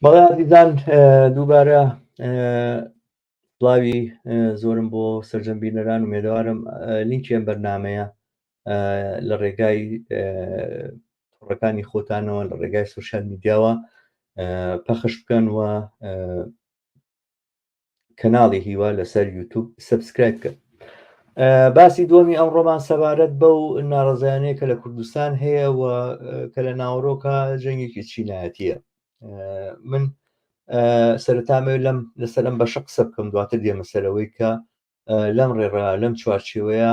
بەڵێ ئازیزان دووبارە سڵاوی زۆرم بۆ سەرجەم بینەران و مێدەوارم لینکی ئەم بەرنمەیە لە ڕێگای تۆڕەکانی خۆتانەوە لە ڕێگای سوسیال میدیاوە پەخش بکەن و کەناڵی هیوا لەسەر یوتوب subscribe بکەن. باسی دووەمی ئەمڕۆمان سەبارەت بەو ناڕەزایانەیە کە لە کوردستان هەیە و کە لە ناوەڕۆکە جەنگێکی چینایەتیە. من سەرەتامەوێت لەم لەسەر ئەم بەشە قسە بکەم دواتر دێمە سەرەوەی کە لەم ڕێڕا لەم چوارچێوەیە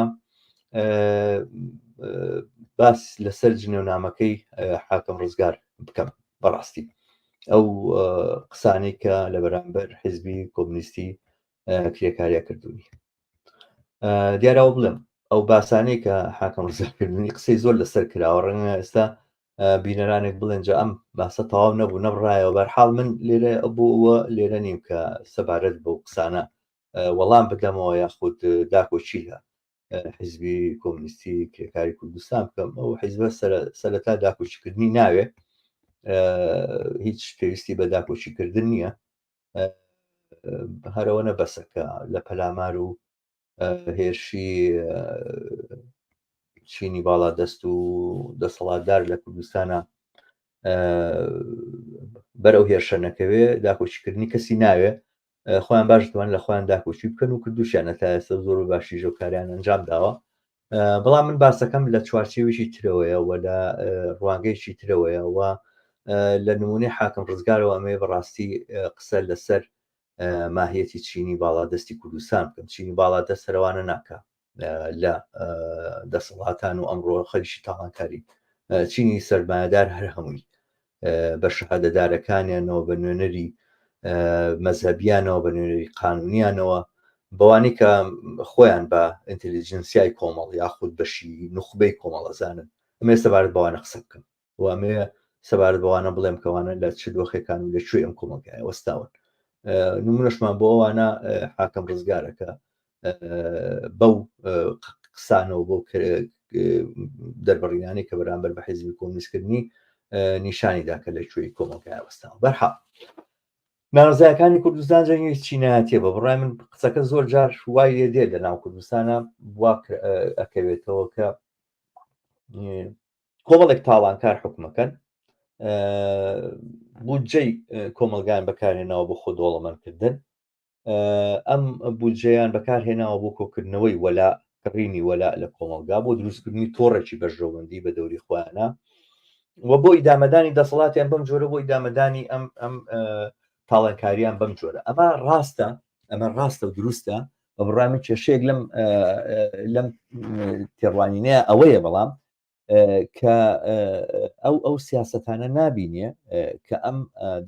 باس لەسەر جنێونامەکەی حاکم ڕزگار بکەم بەڕاستی ئەو قسانەی کە لە بەرامبەر حیزبی کۆمنیستی کرێکاریا کردوونی دیارەوە بڵێم ئەو باسانەی کە حاکم ڕزگارکردنی قسەی زۆر لەسەر کراوە ڕەنگە ئێستا بینەرانێک بڵێن جا ئەم باسە تەواو نەبوو نەبڕایەوە بەرحاڵ من لێرە بۆ لێرە نیم کە سەبارەت بەو قسانە وەڵام بدەمەوە یاخود داکۆکی لە حیزبی کۆمنیستی کرێکاری کوردستان بکەم ئەو حیزبە سەرەتا داکۆکیکردنی ناوێ هیچ پێویستی بە داکۆکیکردن نییە هەرەوە نە بەسەکە لە پەلامار و هێرشی چینی باڵا دەست و دەسەڵاتدار لە کوردستانە بەرەو هێرشە نەکەوێ داکۆکیکردنی کەسی ناوێ خۆیان باش توان لە خۆیان داکۆکی بکەن و کردوشیانە تا ئێستا زۆر بە باشی ژەوکاریان ئەنجام داوە بەڵام من باسەکەم لە چوارچێویی ترەوەیە و لە ڕوانگەیەکی ترەوەیە و لە نمونەی حاکم ڕزگارەوە ئەمەیە بەڕاستی قسە لەسەر ماهیەتی چینی باڵادەستی کوردستان بکەم چینی باڵادەست سەرەوانە ناکە لە دەسەڵاتان و ئەمڕۆ خەریکی تاڵانکاری چینی سەرمایەدار هەر هەمووی بە شەهادەدارەکانیانەوە بە نوێنەری مەزهەبیانەوە بە نوێنەری قانونیانەوە بەوانی کە خۆیان بە ئینتەلیجنسیای کۆمەڵ یاخود بەشی نوخبەی کۆمەڵەزانن ئەمێ سەبارەت بەوانە قسە بکەم و ئەمێ سەبارەت بەوانە بڵێم کەوانە لە چ دۆخێکان و لە کوێ ئەم کۆمەڵگایە وەستاون نمونەشمان بۆ ئەوانە حاکم ڕزگارەکە بەو قسانەوە بۆ دەربڕینانی کە بەرامبەر بە حیزبی کۆمنیستکردنی نیشانی دا کە لە کوێی کۆمەڵگای وەستاوە بەرحاڵ ناڕزایەکانی کوردستان جەنگی چینایەتیە بە بڕای من قسەکە زۆر جار وای لێ دێت لە ناو کوردستانە وا ئەکەوێتەوە کە کۆمەڵێک تاڵانکار حکومەکەن بودجەی کۆمەلگان بەکارهێناوە بۆ خۆ دەوڵەمەندکردن ئەم بودجەیان بەکارهێناوە بۆ کۆکردنەوەی وەلا کڕینی وەلا لە کۆمەڵگا بۆ دروستکردنی تۆڕێکی بەرژەوەندی بە دەوری خۆیانە و بۆ ئیدامەدانی دەسەڵاتیان بەم جۆرە بۆ ئیدامەدانی ئەم ئەم تاڵانکاریان بەم جۆرە ئەمە ڕاستە ئەمە ڕاستە و دروستە بە بڕای من کێشەیەک لەم لەم تێڕوانینەیە ئەوەیە بەڵام کە ئەو ئەو سیاستانە نابینێ کە ئەم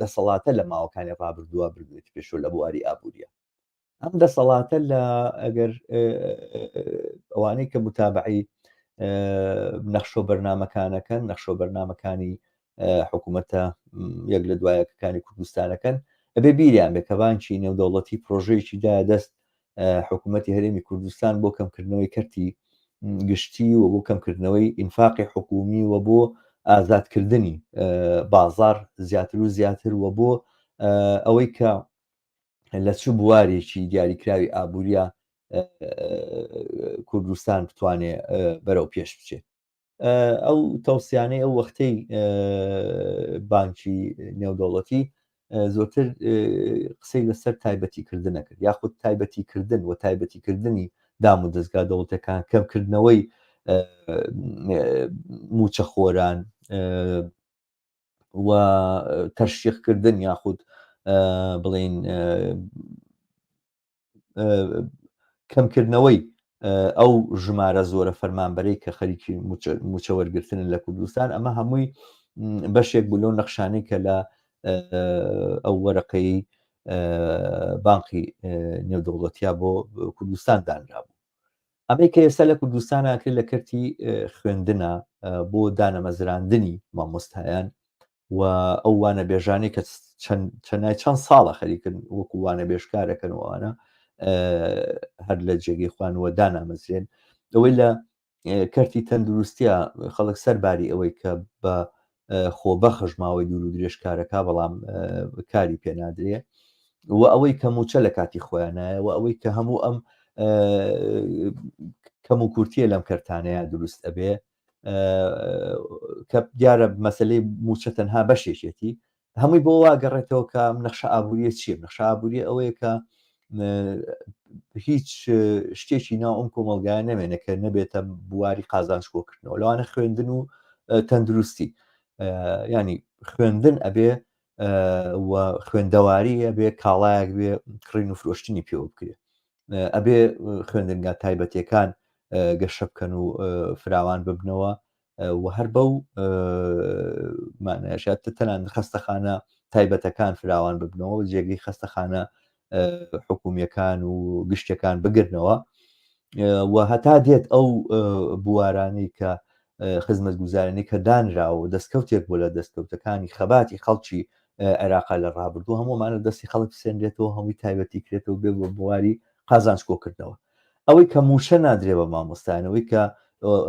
دەسەڵاتە لە ماوەکانی ڕابردووە بردوێت پێشۆ لە بواری ئابووریە ئەم دەسەڵاتە لە ئەگەر ئەوانەی کە متابعی نەخشۆ بەرنمەکانەکەن نەخشۆ بەرنمەکانی حکوومەتە یەک لە دوایەکەکانی کوردستانەکەن ئەبێ بیریان بێ کە بانکی نێودەوڵەتی پرۆژەیەکی دا دەست حکوومەتی هەرێمی کوردستان بۆ کەمکردنەوەی کەرتی گشتی و بۆ کەمکردنەوەی ئینفاقی حکومی و بۆ ئازادکردنی بازار زیاتر و زیاتر و بۆ ئەوەی کە لە چ بوارێکی دیاریکراوی ئابووریە کوردستان بتوانێ بەرەو پێش بچێت. ئەو تەوسیانەی ئەو وەختەی بانکی نێودەوڵەتی زۆرتر قسەی لەسەر تایبەتیکردنە کرد یاخود تایبەتیکردن و تایبەتیکردنی دام و دەستگا دەوڵەتەکان کەمکردنەوەی موچەخۆران و تەشیقکردن یاخود بڵین کەمکردنەوەی ئەو ژمارە زۆرە فەرمانبەرەی کە خەریکی موچە وەرگرتنن لە کوردستان ئەمە هەمووی بەشێک بوو لەو نەخشانەی کە لە ئەو وەرەقەی بانقی نێودەوڵەتیا بۆ کوردستان دانرابوو ئەمەی کە ئێستا لە کوردستان ئاکرێت لە کەرتی خوێندنە بۆ دانەمەزراندنی مامۆستایان و ئەو وانەبێژانەی کە چەنای چەند ساڵە خەریکن وەکو وانەبێژکارەکەن وانە هەر لە جێگەی خوانوە دانامەزرێن ئەوەی لە کەرتی تەندروستە خەڵک سەرباری ئەوەی کە بە خۆبەخش ماوەی دوور و درێژ کارەکە بەڵام کاری پێنادرێ و ئەوەی کە موچە لە کاتی خۆیان نایە و ئەوەی کە هەموو ئەم کەم و کورتیە لەم کەرتانەیە دروست ئەبێ کە دیارە مەسلەی موچە تەنها بەشێکێتی هەمووی بۆ وا گەڕێتەوە کە نەخشە ئابووریە چییە؟ نەخشە ئابووریە ئەوەیە کە هیچ شتێکی ناو ئەم کۆمەڵگایە نەمێنێ کە نەبێتە بواری قازانج کۆکردنەوە لەوانە خوێندن و تەندروستی ینی خوێندن ئەبێ و خوێندەواری ئەبێ کاڵایەک بێ کڕین و فرۆشتنی پێوە بکرێت ئەبێ خوێندنگا تایبەتەکان گەشە بکەن و فراوان ببنەوە و هەر بەو مانایەش یا تەنانەت خەستەخانە تایبەتەکان فراوان ببنەوە و جێگەی خەستەخانە حکومیەکان و گشتەکان بگرنەوە و هەتا دێت ئەو بوارانەی کە خزمەتگوزارانی کە دانراوە و دەستکەوتێک بۆ لە دەستکەوتەکانی خەباتی خەڵکی عێراقا لە ڕابردوو هەموومانە دەستی خەڵک بسێنرێتەوە هەمووی تایبەتی کرێتەوە بێ بۆ بواری قازانج کۆکردنەوە ئەوەی کە مووچە نادرێ بە مامۆستایان، ئەوەی کە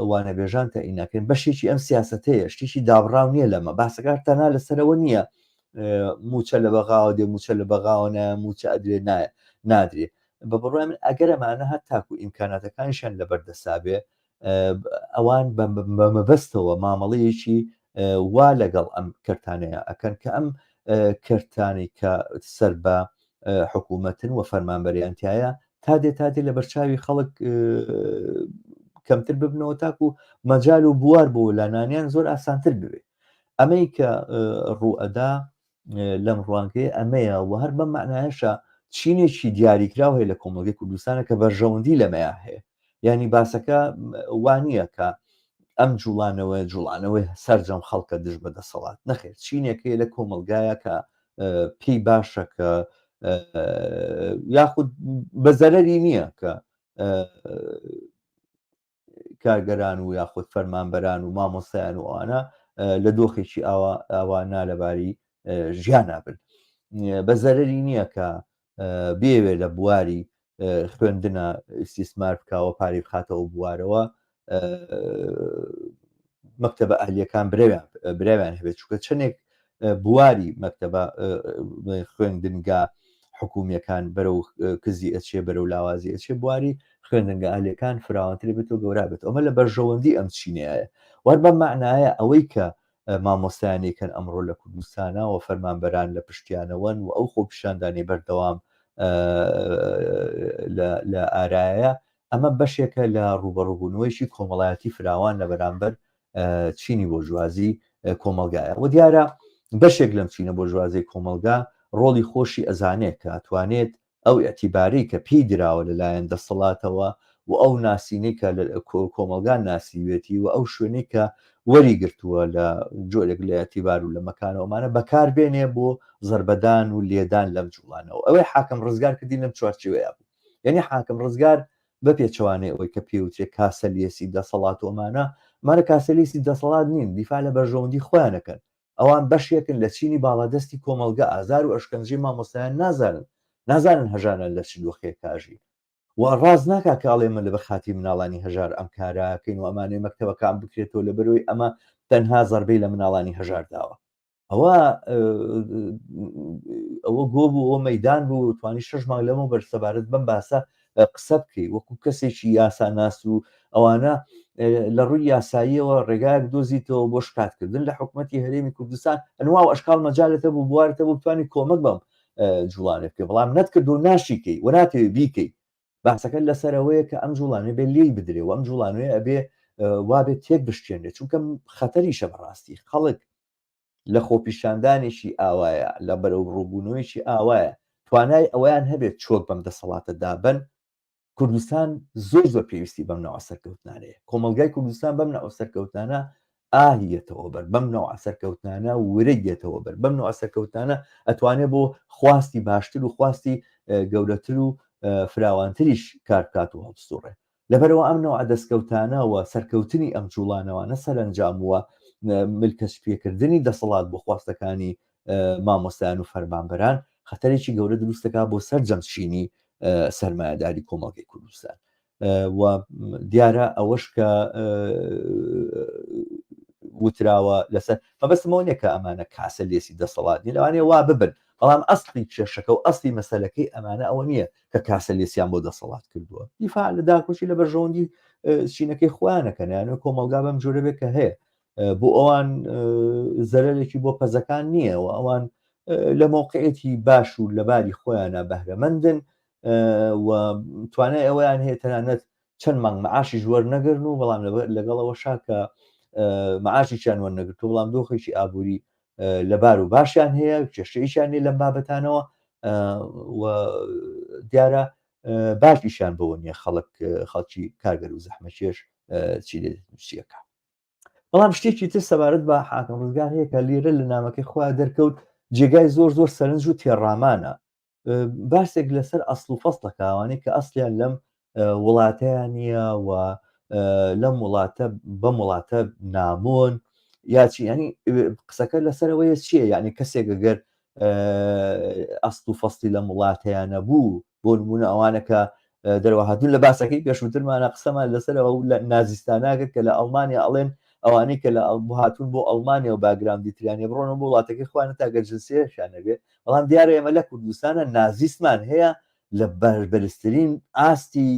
وانەبێژان تەعین ناکرێن بەشێکی ئەم سیاسەتەیە، شتێکی دابڕاو نییە لەمە. باسەکە هەر تەنها لەسەرەوە نییە مووچە لە بەغاوە دێ، مووچە لە بەغاوە نایە، مووچە ئەدرێ نایە نادرێ. بە بڕوای من ئەگەر ئەمانە هەر تاکو ئیمکاناتەکانیشیان لەبەر دەستا بێ ئەوان بە مەبەستەوە مامەڵەیەکی وا لەگەڵ ئەم کەرتانەیە ئەکەن کە ئەم کەرتانی کە سەر بە حکوومەتن و فەرمانبەریان تایە تا دێ تا دێ لە بەرچاوی خەڵک کەمتر ببنەوە تاکو مەجال و بوار بۆ لانانیان زۆر ئاسانتر ببێ ئەمەی کە ڕوئەدا لەم ڕوانگەیە ئەمەیە و هەر بەم معنایشە چینێکی دیاریکراو هەیە لە کۆمەڵگەی کوردستانە کە بەرژەوەندی لەمەیا هەیە یعنی باسەکە وانە کە ئەم جوڵانەوە جوڵانەوەی سەرجەم خەڵکە دژ بە دەسەڵات نەخێر چینێک هەیە لە کۆمەڵگایە کە پێی باشە کە یاخود بە زەرەری نییە کە کارگەران و یاخود فەرمانبەران و مامۆستایان و ئەوانە لە دۆخێکی ئاوا ئاوا نالەباری ژیان نابن بە زەرری نییە کە بێوێ لە بواری خوێندنە ئیستیسمار بکەوە پارەی بخاتەوە بوارەوە مەکتەبە ئەهلیەکان برەویان برەویان هەبێت چونکە چەندێک بواری مەکتەبە خوێندنگا حکومیەکان بەرەو کزی ئەچێ بەرەو لاوازی ئەچێ بواری خوێندنگە ئەهلیەکان فراوانتری بێت و گەورا بێت ئەمە لە بەرژەوەندی ئەم چینەیە وەر بەم معنایە ئەوەی کە مامۆستایانێکن ئەمڕۆ لە کوردستانە و فەرمانبەران لە پشتیانەوەن و ئەو خۆپیشاندانی بەردەوام لە ئارایە ئەمە بەشێکە لە ڕووبەڕووبوونەوەیەکی کۆمەڵایەتی فراوان لە بەرامبەر چینی بۆرژوازی کۆمەڵگایە و دیارە بەشێک لەم چینە بۆرژوازی کۆمەڵگا ڕۆڵی خۆشی ئەزانێت کە ئەتوانێت ئەو ئیعتیبارەی کە پێی دراوە لەلایەن دەسەڵاتەوە و ئەو ناسینەی کە لە کۆمەڵگا ناسیوێتی و ئەو شوێنەی کە وەری گرتووە لە جۆرێک لە ئیعتیبار و لە مەکانەوەمانە بەکار بێنێ بۆ زەربەدان و لێدان لەم جوڵانەوە ئەوەی حاکم ڕزگار کردی لەم چوارچێوەیە بوو یعنی حاکم ڕزگار بە پێچەوانەی ئەوەی کە پێوترێ کاسەلێسی دەسەڵات و ئەمانە ئەمانە کاسەلیسی دەسەڵات نین دیفاع لە بەرژەوەندی خۆیانەکەن ئەوان بەشێکن لە چینی باڵادەستی کۆمەڵگە ئازار و ئەشکەنجەی مامۆستایان نازانن نازانن هەژاران لە چ دۆخێکا ژین و ڕاست ناکا کە ئەڵێ من لەبەر خاتری مناڵانی هەژار ئەم کارەکەین و ئەمانەی مەکتەبەکان بکرێتەوە لەبەرەوەی ئەمە تەنها زەربەی لە مناڵانی هەژار داوە ئەوە ئەوە گۆ بوو ئەوە مەدان بوو توانی شش مانگ لەمە بەر سەبارەت بەم باسە قسە بکەی وەکو کەسێکی یاسا ناس و ئەوانە لە ڕووی یاساییەوە ڕێگایەک دۆزیتەوە بۆ شکاتکردن لە حکوومەتتی هەرێمی کوردستان ئەنوا و ئەشکال مەجالەتە بوو بوارتە بوو بتوانانی کۆمەک بەم جوڵانێ بکەی بەڵام نەتکرد و ناشیکەی و ناتەوێ بیکەی باسەکە لەسەر ئەوەیە کە ئەم جوڵانێ بێ لێی بدرێ و ئەم جوڵانەیە ئەبێ وابێت تێک بشکێنرێت چونکە خەتەریشە بەڕاستی خەڵک لە خۆپیشاندانێکی ئاوایە لە بەرەوڕووبوونەوەیەکی ئاوایە توانای ئەوەیان هەبێت چۆک بەم دەسەڵاتە دابن کوردستان زۆر زۆر پێویستی بەم نەوە سەرکەوتنانەیە کۆمەلگای کوردستان بەم نەوە سەرکەوتانە ئاهی یەتەوە بەر بەم نەوە سەرکەوتنانە ورەی یەتەوە بەر بەم نەوە سەرکەوتانە ئەتوانێت بۆ خواستی باشتر و خواستی گەورەتر و فراوانتریش کار بکات و هەڵبسوڕێ لەبەرەوە ئەم نەوە دەستکەوتانە و سەرکەوتنی ئەم جوڵانەوانە سەرەنجام و ملکەچ پێکردنی دەسەڵات بۆ خواستەکانی مامۆستایان و فەرمانبەران خەتەرێکی گەورە دروست دەکات بۆ سەرجەم چینی سەرمایەداری کۆمەڵگەی کوردستان و دیارە ئەوەش کە. وتراوە لەسەر مەبەستمەوە نیە کە ئەمانە کاسە لێسی دەسەڵات نین لەوانەیە وا ببن بەڵام ئەسڵی کێشەکە و ئەسڵی مەسەلەکەی ئەمانە ئەوە نییە کە کاسە لێسیان بۆ دەسەڵات کردووە دیفاع لە داکۆکی لە بەرژەوەندی چینەکەی خۆیانەکەن یانە کۆمەڵگا بەم جۆرە بێت کە هەیە بۆ ئەوان زەرەرێکی بۆ پەزەکان نییە و ئەوان لە مەوقعێتی باش و لەباری خۆیانە بەهرەمەندن و توانای ئەوەیان هەیە تەنانەت چەند مانگ معاشیش وەرنەگرن و بەڵام لەگەڵەوە شاکە معاشیان وەرنەگرت و بەڵام دۆخێکی ئابووری لەبار و باشیان هەیە کێشەیشیان نیە لەم بابەتانەوە و دیارە باشیشیان بەوە نییە خەڵک خەڵکی کارگەر و زەحمەکێش چی لێ چیەکە بەڵام شتێکی تر سەبارەت بە حاکم ڕزگار هەیە کە لێرە لە نامەکەی خۆیان دەرکەوت جێگای زۆر زۆر سەرنج و تێڕامانە باسێک لەسەر ئەسڵ و فەسڵەکە ئەوانەی کە ئەسلیان لەم وڵاتەیان نییە و لەم وڵاتە بەم وڵاتە نامۆن یاچی ینی قسەکە لەسەرەوەیە چییە یعنی کەسێک گەر ئەسڵ و فەستی لەم وڵاتەیان نەبوو بۆ نمونە ئەوانە کە دەروەهاتون لە باسەکەی پێشووترمانە قسەمان لەسەرەوە لە نازیستانە کرد کە لە ئەڵمانیا ئەڵێن ئەوانەی کە لە هاتوون بۆ ئەڵمانیا و background ی تریانە بڕۆنەوە بۆ وڵاتەکەی خۆیان تا گەر جنسیەشیان نەبێ بەڵام دیارە ئێمە لە کوردستانە نازیستمان هەیە لە بەرزترین ئاستی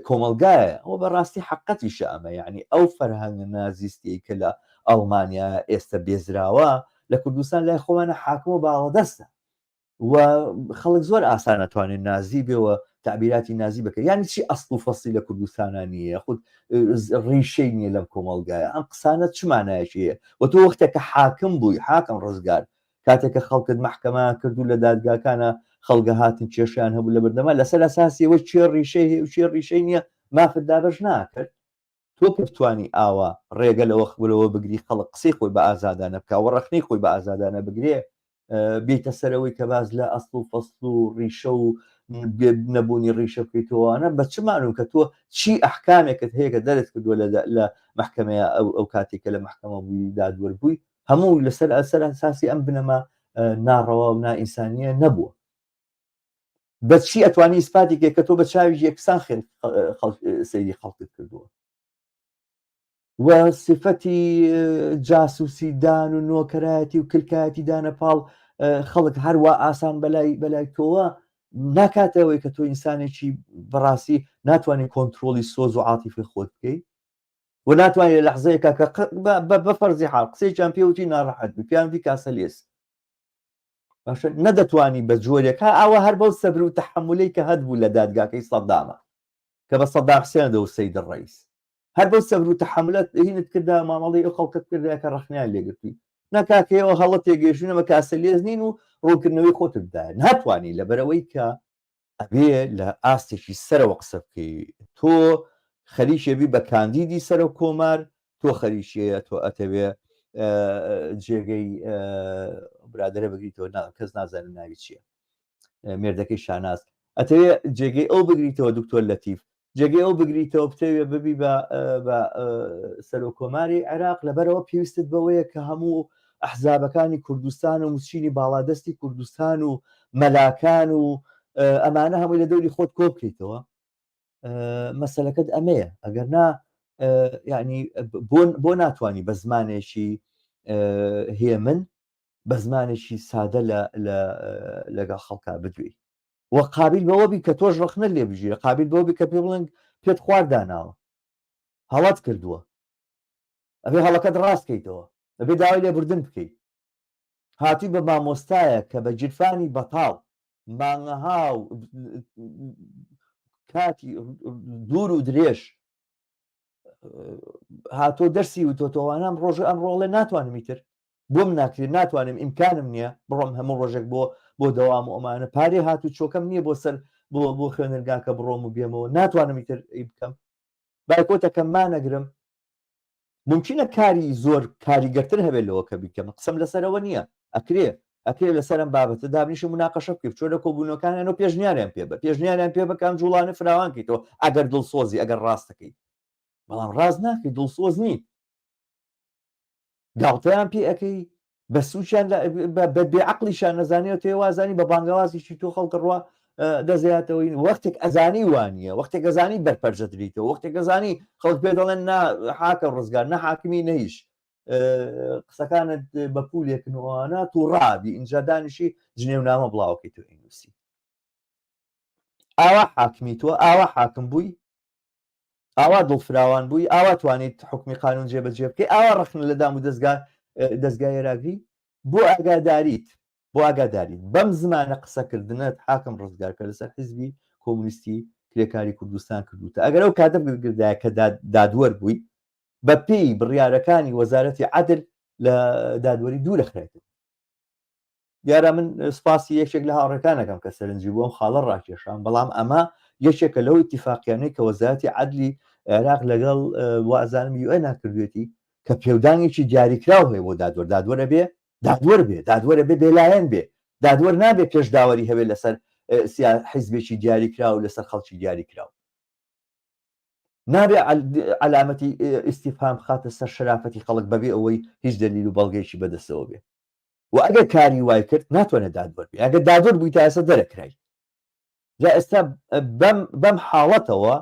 کۆمەڵگایە ئەوە بەڕاستی حقەتیشە ئەمە یعنی ئەو فەرهەنگە نازیستی کە لە ئەڵمانیا ئێستا بێزراوە لە کوردستان لای خۆمانە حاکم و باڵادەستە و خەڵک زۆر ئاسان ئەتوانێت نازی بێ و تعبیراتی نازی بکە یعنی چی ئەسڵ و فەسڵی لە کوردستانە نییە خود ڕیشەی نییە لەم کۆمەڵگایە ئەم قسانە چ مانایەکی هەیە و تۆ وەختێک کە حاکم بووی حاکم ڕزگار کاتێک کە خەڵکت مەحکەمە کرد و لە دادگاکانە خەڵگە هاتن کێشیان هەبوو لە بەردەما لەسەر ئەساسی ئەوەی کێ ڕیشەی هەیە و کێ ڕیشەی نییە مافت دابەش ناکرد تۆ کە بتوانی ئاوا ڕێگە لەوە لەوە بگری خەڵک قسەی خۆی بە ئازادانە بکا و ڕەخنەی خۆی بە ئازادانە بگرێ بێیتە سەرەوەی کە باس لە ئەسڵ و فەسڵ و ڕیشە و نەبوونی ڕیشە بکەیتەوەوانە بە چ مانوم کە تۆ چی ئەحکامێکت هەیە کە دەرت کردووە لە مەحکەمەیە ئەو ئەو کاتێک کە لە مەحکەمە بووی دادوەر بووی هەموو لەسەر ئەسەر ئەساسی ئەم بنەما ناڕەوا و نائینسانیە نەبووە بە چی ئەتوانی ئیسپاتی کەی کە تۆ بە چاوی یەکسان سەیری خەڵکت کردووە و سفەتی جاسوسی دان و نۆکەرایەتی و کلکایەتی دانە پاڵ خەڵک هەروە ئاسان بەلای بەلای تۆوە ناکاتەوەی کە تۆ ئینسانێکی بەڕاستی ناتوانانی کۆنتترۆلی سۆز و عاتیفی خۆت بکەیت و ناتوانێت لە لەحزەیەکە کە بە فەرزی حاڵ قسەیەکیان پێوتی ناڕەحەت بی پێیان وتی کاسەلێس باشە نەدەتوانی بە جۆرێک ها ئاوا هەر بەو سەبر و تەحەمولەی کە هەت بوو لە دادگاکەی سەدامە کە بە سەدام حسێن دەوت سەید الرئیس هەر بەو سەبر و تەحەمولە هینت کردا مامەڵەی ئەو خەڵکەت کردا کە ڕەخنەیان لێگرتووی نا کاکە ئێوە هەڵە تێگەیشتوون ئەمە کاسەلێز نین و ڕوونکردنەوەی خۆتت بدایە ناتوانی لەبەرئەوەی کە ئەبێ لە ئاستێکی سەرەوە قسە بکەی تۆ خەریکێ بی بە کاندیدی سەرۆک کۆمار تۆ خەریکیە تۆ ئەتەوێ جێگەی برادرە بگریتەوە کەس نازانێت ناوی چییە مێردەکەی شاناز ئەتەوێ جێگەی ئەو بگریتەوە دکتۆر لەتیف جێگەی ئەو بگریتەوە بتەوێ ببی بە بە سەرۆک کۆماری عێراق لەبەرەوە پێویستت بەوەیە کە هەموو ئەحزابەکانی کوردستان و چینی باڵادەستی کوردستان و مەلاکان و ئەمانە هەمووی لە دەوری خۆت کۆ بکەیتەوە مەسەلەکەت ئەمەیە ئەگەر نا یعنی بۆ ناتوانانی بە زمانێکی هێمن بە زمانێکی سادە لەگەڵ خەڵکا بدوێی و قابیل بەوە بی کە تۆش ڕەخنە لێ بگیرێ قابیل بەوە بی کە پێ بڵێن پێت خوار داناوە هەڵەت کردووە ئەبێ هەڵەکەت ڕاست کەیتەوە ئەبێ داوای لێبوردن بکەیت هاتووی بە مامۆستایە کە بە گیرفانی بەتاڵ مانگەها و کاتی دوور و درێژ هاتۆ دەرسی وتۆتەوانە ئەم ڕۆژە ئەم ڕۆڵێ ناتوانم ئیتر بۆم ناکرێت ناتوانم ئیمکانم نییە بڕۆم هەموو ڕۆژێک بۆ بۆ دەوام و ئەمانە پارەی هات و چۆکەم نییە بۆ سەر بۆ بۆ خوێنرگاکە بڕۆم و بێمەوە ناتوانم ئیتر ئی بکەم بایکۆتەکەم مانەگرم ممکنە کاری زۆر کاریگەرتر هەبێت لەوە کە بیکەم قسەم لەسەرەوە نییە ئەکرێ ئەکرێ لەسەر ئەم بابەتە دابنیشە مناقەشە بکەی بچۆ لە کۆبوونەوەکانیان و پێشنیاریان پێ بە پێشنیاریان پێ بکەم جوڵانە فراوان کەیتەوە ئەگەر دڵسۆزی ئەگەر ڕاستەکەی بەڵام ڕاست ناکەی دڵسۆز نیت گاڵتەیان پێ ئەەکەی بە سوچیان بە بێعقلیشان نەزانیەوە تێ وازانی بە بانگەوازیشی تۆ خەڵکە ڕوا دەزیاتەوەی وەختێک ئەزانی وانە وەختێک ئەزانی بەرپەرجە دریتەوە وەختێک ئەزانی خەڵک پێ دەڵێن نا حاکە ڕزگار نە حاکمی نەیش. قسەکانت بە پولێکن و ئەوانە تووڕابی ئینجا دانیشی جنێونامە بڵاوەکەی تۆ ئینوسی ئاوا حاکمی تۆ ئاوا حاکم بووی ئاوا دڵفراوان بووی ئاوا توانیت حکمی قانون جێبەجێ بکەی ئاوا ڕەخنە لە دام و دەستگا دەستگای ێراگری بۆ ئاگاداریت بۆ ئاگاداریت بەم زمانە قسەکردنەت حاکم ڕزگار کە لەسەر حیزبی کۆمونیستی کرێکاری کوردستان کردوتە ئەگەر ئەو کاتە بگردایە کە دادوەر بووی بە پێی بڕیارەکانی وەزارەتی عەدل لە دادوەری دوورە خرایتەوە. دیارە من سپاسی یەکێک لە هاوڕێکانەکەم کە سەرنجی بۆ ئەم خاڵە ڕاکێشام، بەڵام ئەمە یەکێکە لەو ئیتیفاقیانەی کە وەزارەتی عەدلی عێراق لەگەڵ وازانم یوئێن کردوێتی کە پێودانگێکی دیاریکراو هەیە بۆ دادوەر، دادوەر ئەبێ دادوەر بێ، دادوەر ئەبێ بێلایەن بێ، دادوەر نابێ پێش داوەری هەبێ لەسەر حیزبێکی دیاریکراو لەسەر خەڵکی دیاریکراو. نابێ عەلامەتی ئیستیفهام بخاتە سەر شەرافەتی خەڵک بەبێ ئەوەی هیچ دەلیل و بەڵگەیەکی بەدەستەوە بێ و ئەگەر کاری وای کرد ناتوانێت دادوەر بێ ئەگەر دادوەر بووی تا ئێستا دەرەکرای جا ئێستا بەم بەم حاڵەتەوە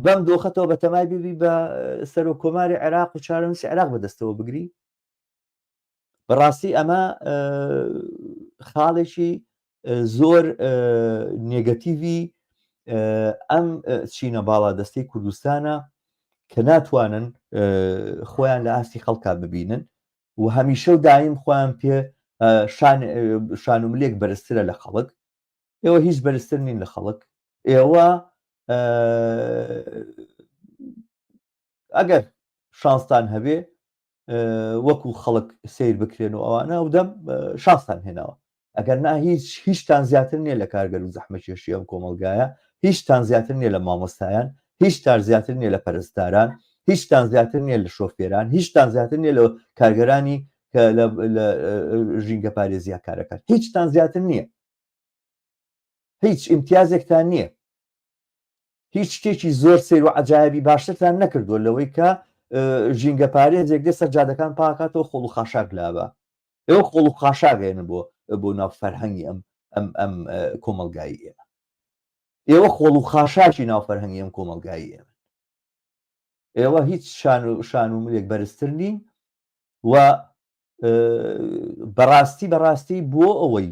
بەم دۆخەتەوە بەتەمای ببی بە سەرۆک کۆماری عێراق و چارەنووسی عێراق بەدەستەوە بگری بەڕاستی ئەمە خاڵێکی زۆر نێگەتیڤی ئەم چینە باڵا دەستەی کوردستانە کە ناتوانن خۆیان لە ئاستی خەڵکا ببینن و هەمیشە و دایم خۆیان پێ شان و ملێک بەرزترە لە خەڵک ئێوە هیچ بەرزتر نین لە خەڵک ئێوە ئەگەر شانستان هەبێ وەکو خەڵک سیر بکرێن و ئەوانە و دەم شانستان هێناوە ئەگەر نا هیچ هیچتان زیاتر نییە لە کارگەر و زەحمەکێشی ئەم کۆمەڵگایە هیچتان زیاتر نییە لە مامۆستایان هیچتان زیاتر نییە لە پەرستاران هیچتان زیاتر نییە لە شۆفێران هیچتان زیاتر نییە لە کارگەرانی کە لە ژینگە پارێزییا کارەکان هیچتان زیاتر نییە هیچ ئیمتیازێکتان نییە هیچ شتێکی زۆر سەیر و عەجایەبی باشترتان نەکردووە لەوەی کە ژینگە پارێزێک دێ سەر جادەکان پاکاتەوە خۆڵ و خاشاک لابا ئێوە خۆڵ و خاشاک هێنن بۆ بۆ ناو فەرهەنگی ئەم ئەم ئەم کۆمەڵگایی ئێمە ئێوە خۆڵ و خاشاکی ناو فەرهەنگی ئەم کۆمەڵگایی ئێمە ئێوە هیچ شان و شان و ملێک بەرزتر نین و بەڕاستی بەڕاستی بۆ ئەوەی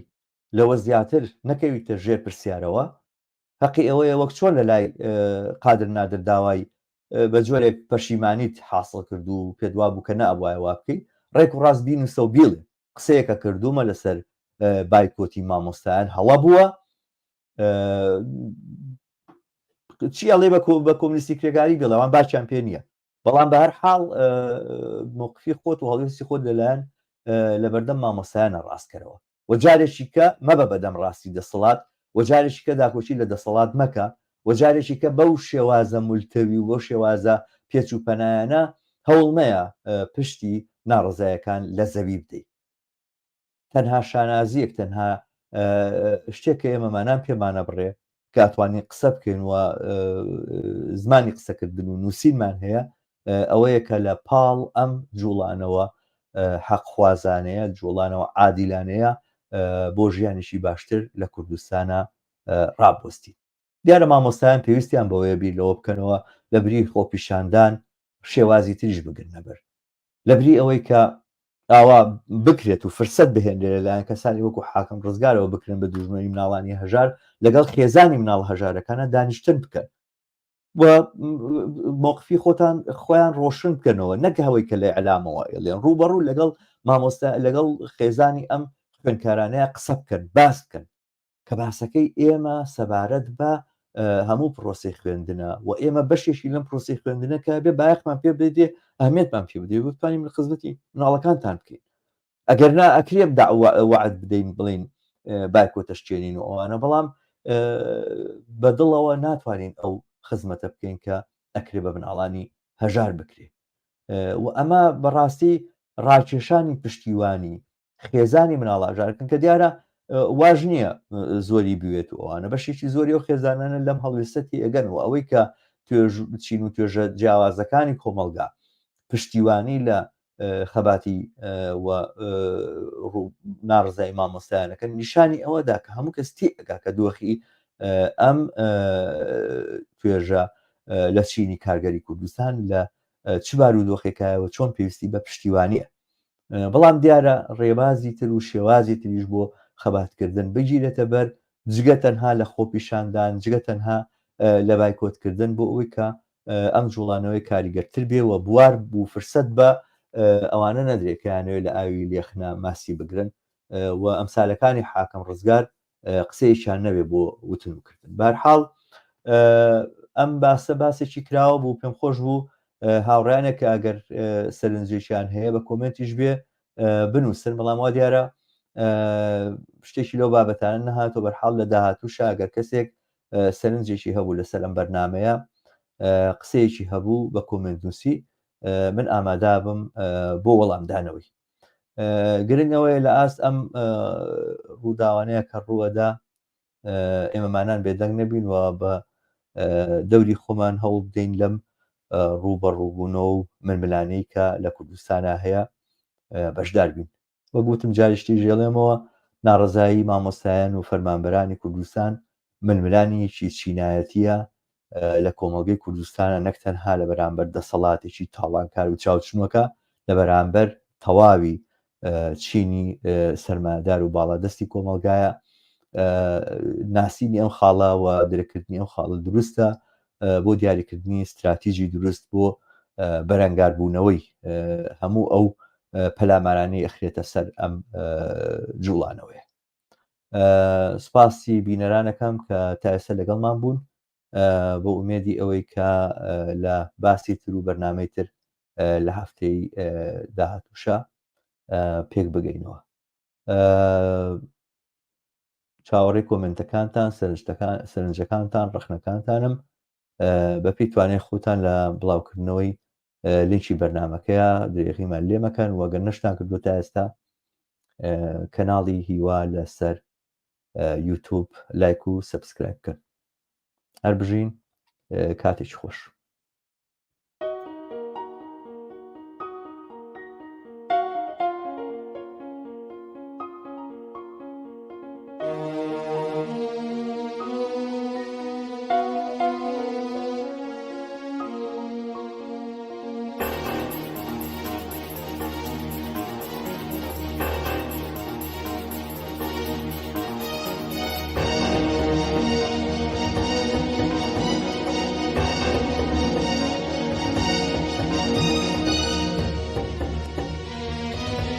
لەوە زیاتر نەکەویتە ژێر پرسیارەوە هەقی ئەوەیە وەک چۆن لە لای قادر نادر داوای بە جۆرێک پەشیمانیت حاسڵ کرد و پێت وابوو کە نەئەبوایە وا بکەی ڕێک و ڕاست بینوسە و بیڵێ قسەیەکە کردوومە لەسەر بایکۆتی مامۆستایان هەڵە بووە چی ئەڵێ بە کۆمنیستی کرێکاری بڵێ ئەوان باکیان پێ نییە بەڵام بە هەر حاڵ موقفی خۆت و هەڵوێستی خۆت لەلایەن لەبەردەم مامۆستایانە ڕاستکەرەوە و جارێکی کە مەبە بەدەم ڕاستی دەسەڵات و جارێکی کە داکۆکی لە دەسەڵات مەکە و جارێکی کە بەو شێوازە ملتەوی و بەو شێوازە پێچ و پەنایانە هەوڵ مەیە پشتی ناڕەزایەکان لە زەوی بدەی. تەنها شانازیەک تەنها شتێک کە ئێمەمانان پێمانە بڕێ کە ئەتوانین قسە بکەین و زمانی قسەکردن و نووسینمان هەیە ئەوەیە کە لە پاڵ ئەم جوڵانەوە حەقخوازانەیە جوڵانەوە عادیلانەیە بۆ ژیانێکی باشتر لە کوردستانە ڕابوەستین دیارە مامۆستایان پێویستیان بەوەیە بیر لەوە بکەنەوە لە بری خۆپیشاندان شێوازی تریش بگرنە بەر لەبری ئەوەی کە ئاوا بکرێت و فرسەت بهێنرێت لەلایەن کەسانی وەکو حاکم ڕزگارەوە بکرێن بە دوژمنی مناڵانی هەژار لەگەڵ خێزانی مناڵ هەژارەکانە دانیشتن بکەن و مۆقفی خۆتان خۆیان ڕۆشن بکەنەوە نەک هەوەی کە لە ئەلامەوە ئەڵێن ڕووبەڕوو لەگەڵ مامۆستا لەگەڵ خێزانی ئەم خوێندکارانەیە قسە بکەن باس بکەن کە باسەکەی ئێمە سەبارەت بە هەموو پرۆسی خوێندنە و ئێمە بەشێکی لەم پرۆسی خوێندنە کە بێ بایەخمان پێ بدێ ئەهمیەتمان پێ بدێ بتوانین لە خزمەتی مناڵەکانتان بکەین ئەگەر نا ئەکرێ وەعد بدەین بڵین بایکۆتەشکێنین و ئەوانە بەڵام بەدڵەوە ناتوانین ئەو خزمەتە بکەین کە ئەکرێ بە مناڵانی هەژار بکرێ و ئەمە بەڕاستی ڕاکێشانی پشتیوانی خێزانی مناڵ هەژارەکەن کە دیارە واژ نییە زۆری بوێت و ئەوانە بەشێکی زۆری ئەو خێزانانە لەم هەڵوێستە تێگەن و ئەوەی کە توێژ چین و توێژە جیاوازەکانی کۆمەڵگا پشتیوانی لە خەباتی و ناڕزای مامۆستایانەکە نیشانی ئەوەدا کە هەموو کەس تێئەگا کە دۆخی ئەم توێژە لە چینی کارگەری کوردستان لە چ بارودۆخێکایەوە چۆن پێویستی بە پشتیوانیە. بەڵام دیارە ڕێبازی تر و شێوازی تریش بۆ خەباتکردن بگیرێتە بەر جگە تەنها لە خۆپیشاندان جگە تەنها لە بایکۆتکردن بۆ ئەوەی کە ئەم جوڵانەوەی کاریگەرتر بێ و بوار بوو فرسەت بە ئەوانە نەدرێت کە یانەوێت لە ئاوی لێخنە ماسی بگرن و ئەمسالەکانی حاکم ڕزگار قسەیەکیان نەبێ بۆ وتن و کردن بارحاڵ ئەم باسە باسێکی کراوە بوو پێم خۆش بوو هاوڕیانێک کە ئەگەر سەرنجێکیان هەیە بە کۆمنتیش بێ بنووسن بەڵام وا دیارە شتێکی لەو بابەتانە نەهاتۆ بەرحاڵ لە داهاتووشا ئەگەر کەسێک سەرنجێکی هەبوو لەسەر ئەم بەرنمەیە قسەیەکی هەبوو بە کۆمنت نووسی من ئامادابم بۆ وەڵامدانەوەی گرنگ ئەوەیە لە ئاست ئەم ڕووداوانەیە کە ڕووەدا ئێمەمانان بێدەنگ نەبین و بە دەوری خۆمان هەوڵ بدەین لەم ڕووبەڕووبوونەوە و ململانێی کە لە کوردستانە هەیە بەشدار بین وەک وتم جارشتی ژێڵێمەوە ناڕزایی مامۆستایان و فەرمانبەرانی کوردستان ململانێیەکی چینایەتییە لە کۆمەڵگەی کوردستانە نەک تەنها لە بەرامبەر دەسەڵاتێکی تاڵانکار و چاوچنۆکە لە بەرامبەر تەواوی چینی سەرمایەدار و باڵادەستی کۆمەڵگایە ناسینی ئەم خاڵە و درکردنی ئەم خاڵە دروستە بۆ دیاریکردنی استراتیژی دروست بۆ بەرەنگاربوونەوەی هەموو ئەو پەلامارانەی ئەخرێتە سەر ئەم جوڵانەوەیە. سپاسی بینەرانەکەم کە تا ئێستا لەگەڵمان بوون بۆ ئومێدی ئەوەی کە لە باسی تر و بەرنمەی تر لە هەفتەی داهاتوشە پێک بگەینەوە چاوەڕێی کۆمنتەکانتان سەرنجەکانتان ڕخنەکانتانم بەپێی توانای خۆتان لە بڵاوکردنەوەی لینکی بەرنمەکەیە درێغیمان لێ مەکەن وەگەر نەشتان کردو تا ئێستا کەناڵی هیوا لەسەر یوتوب لایک و subscribe بکەن هەر بژین کاتێکی خۆش.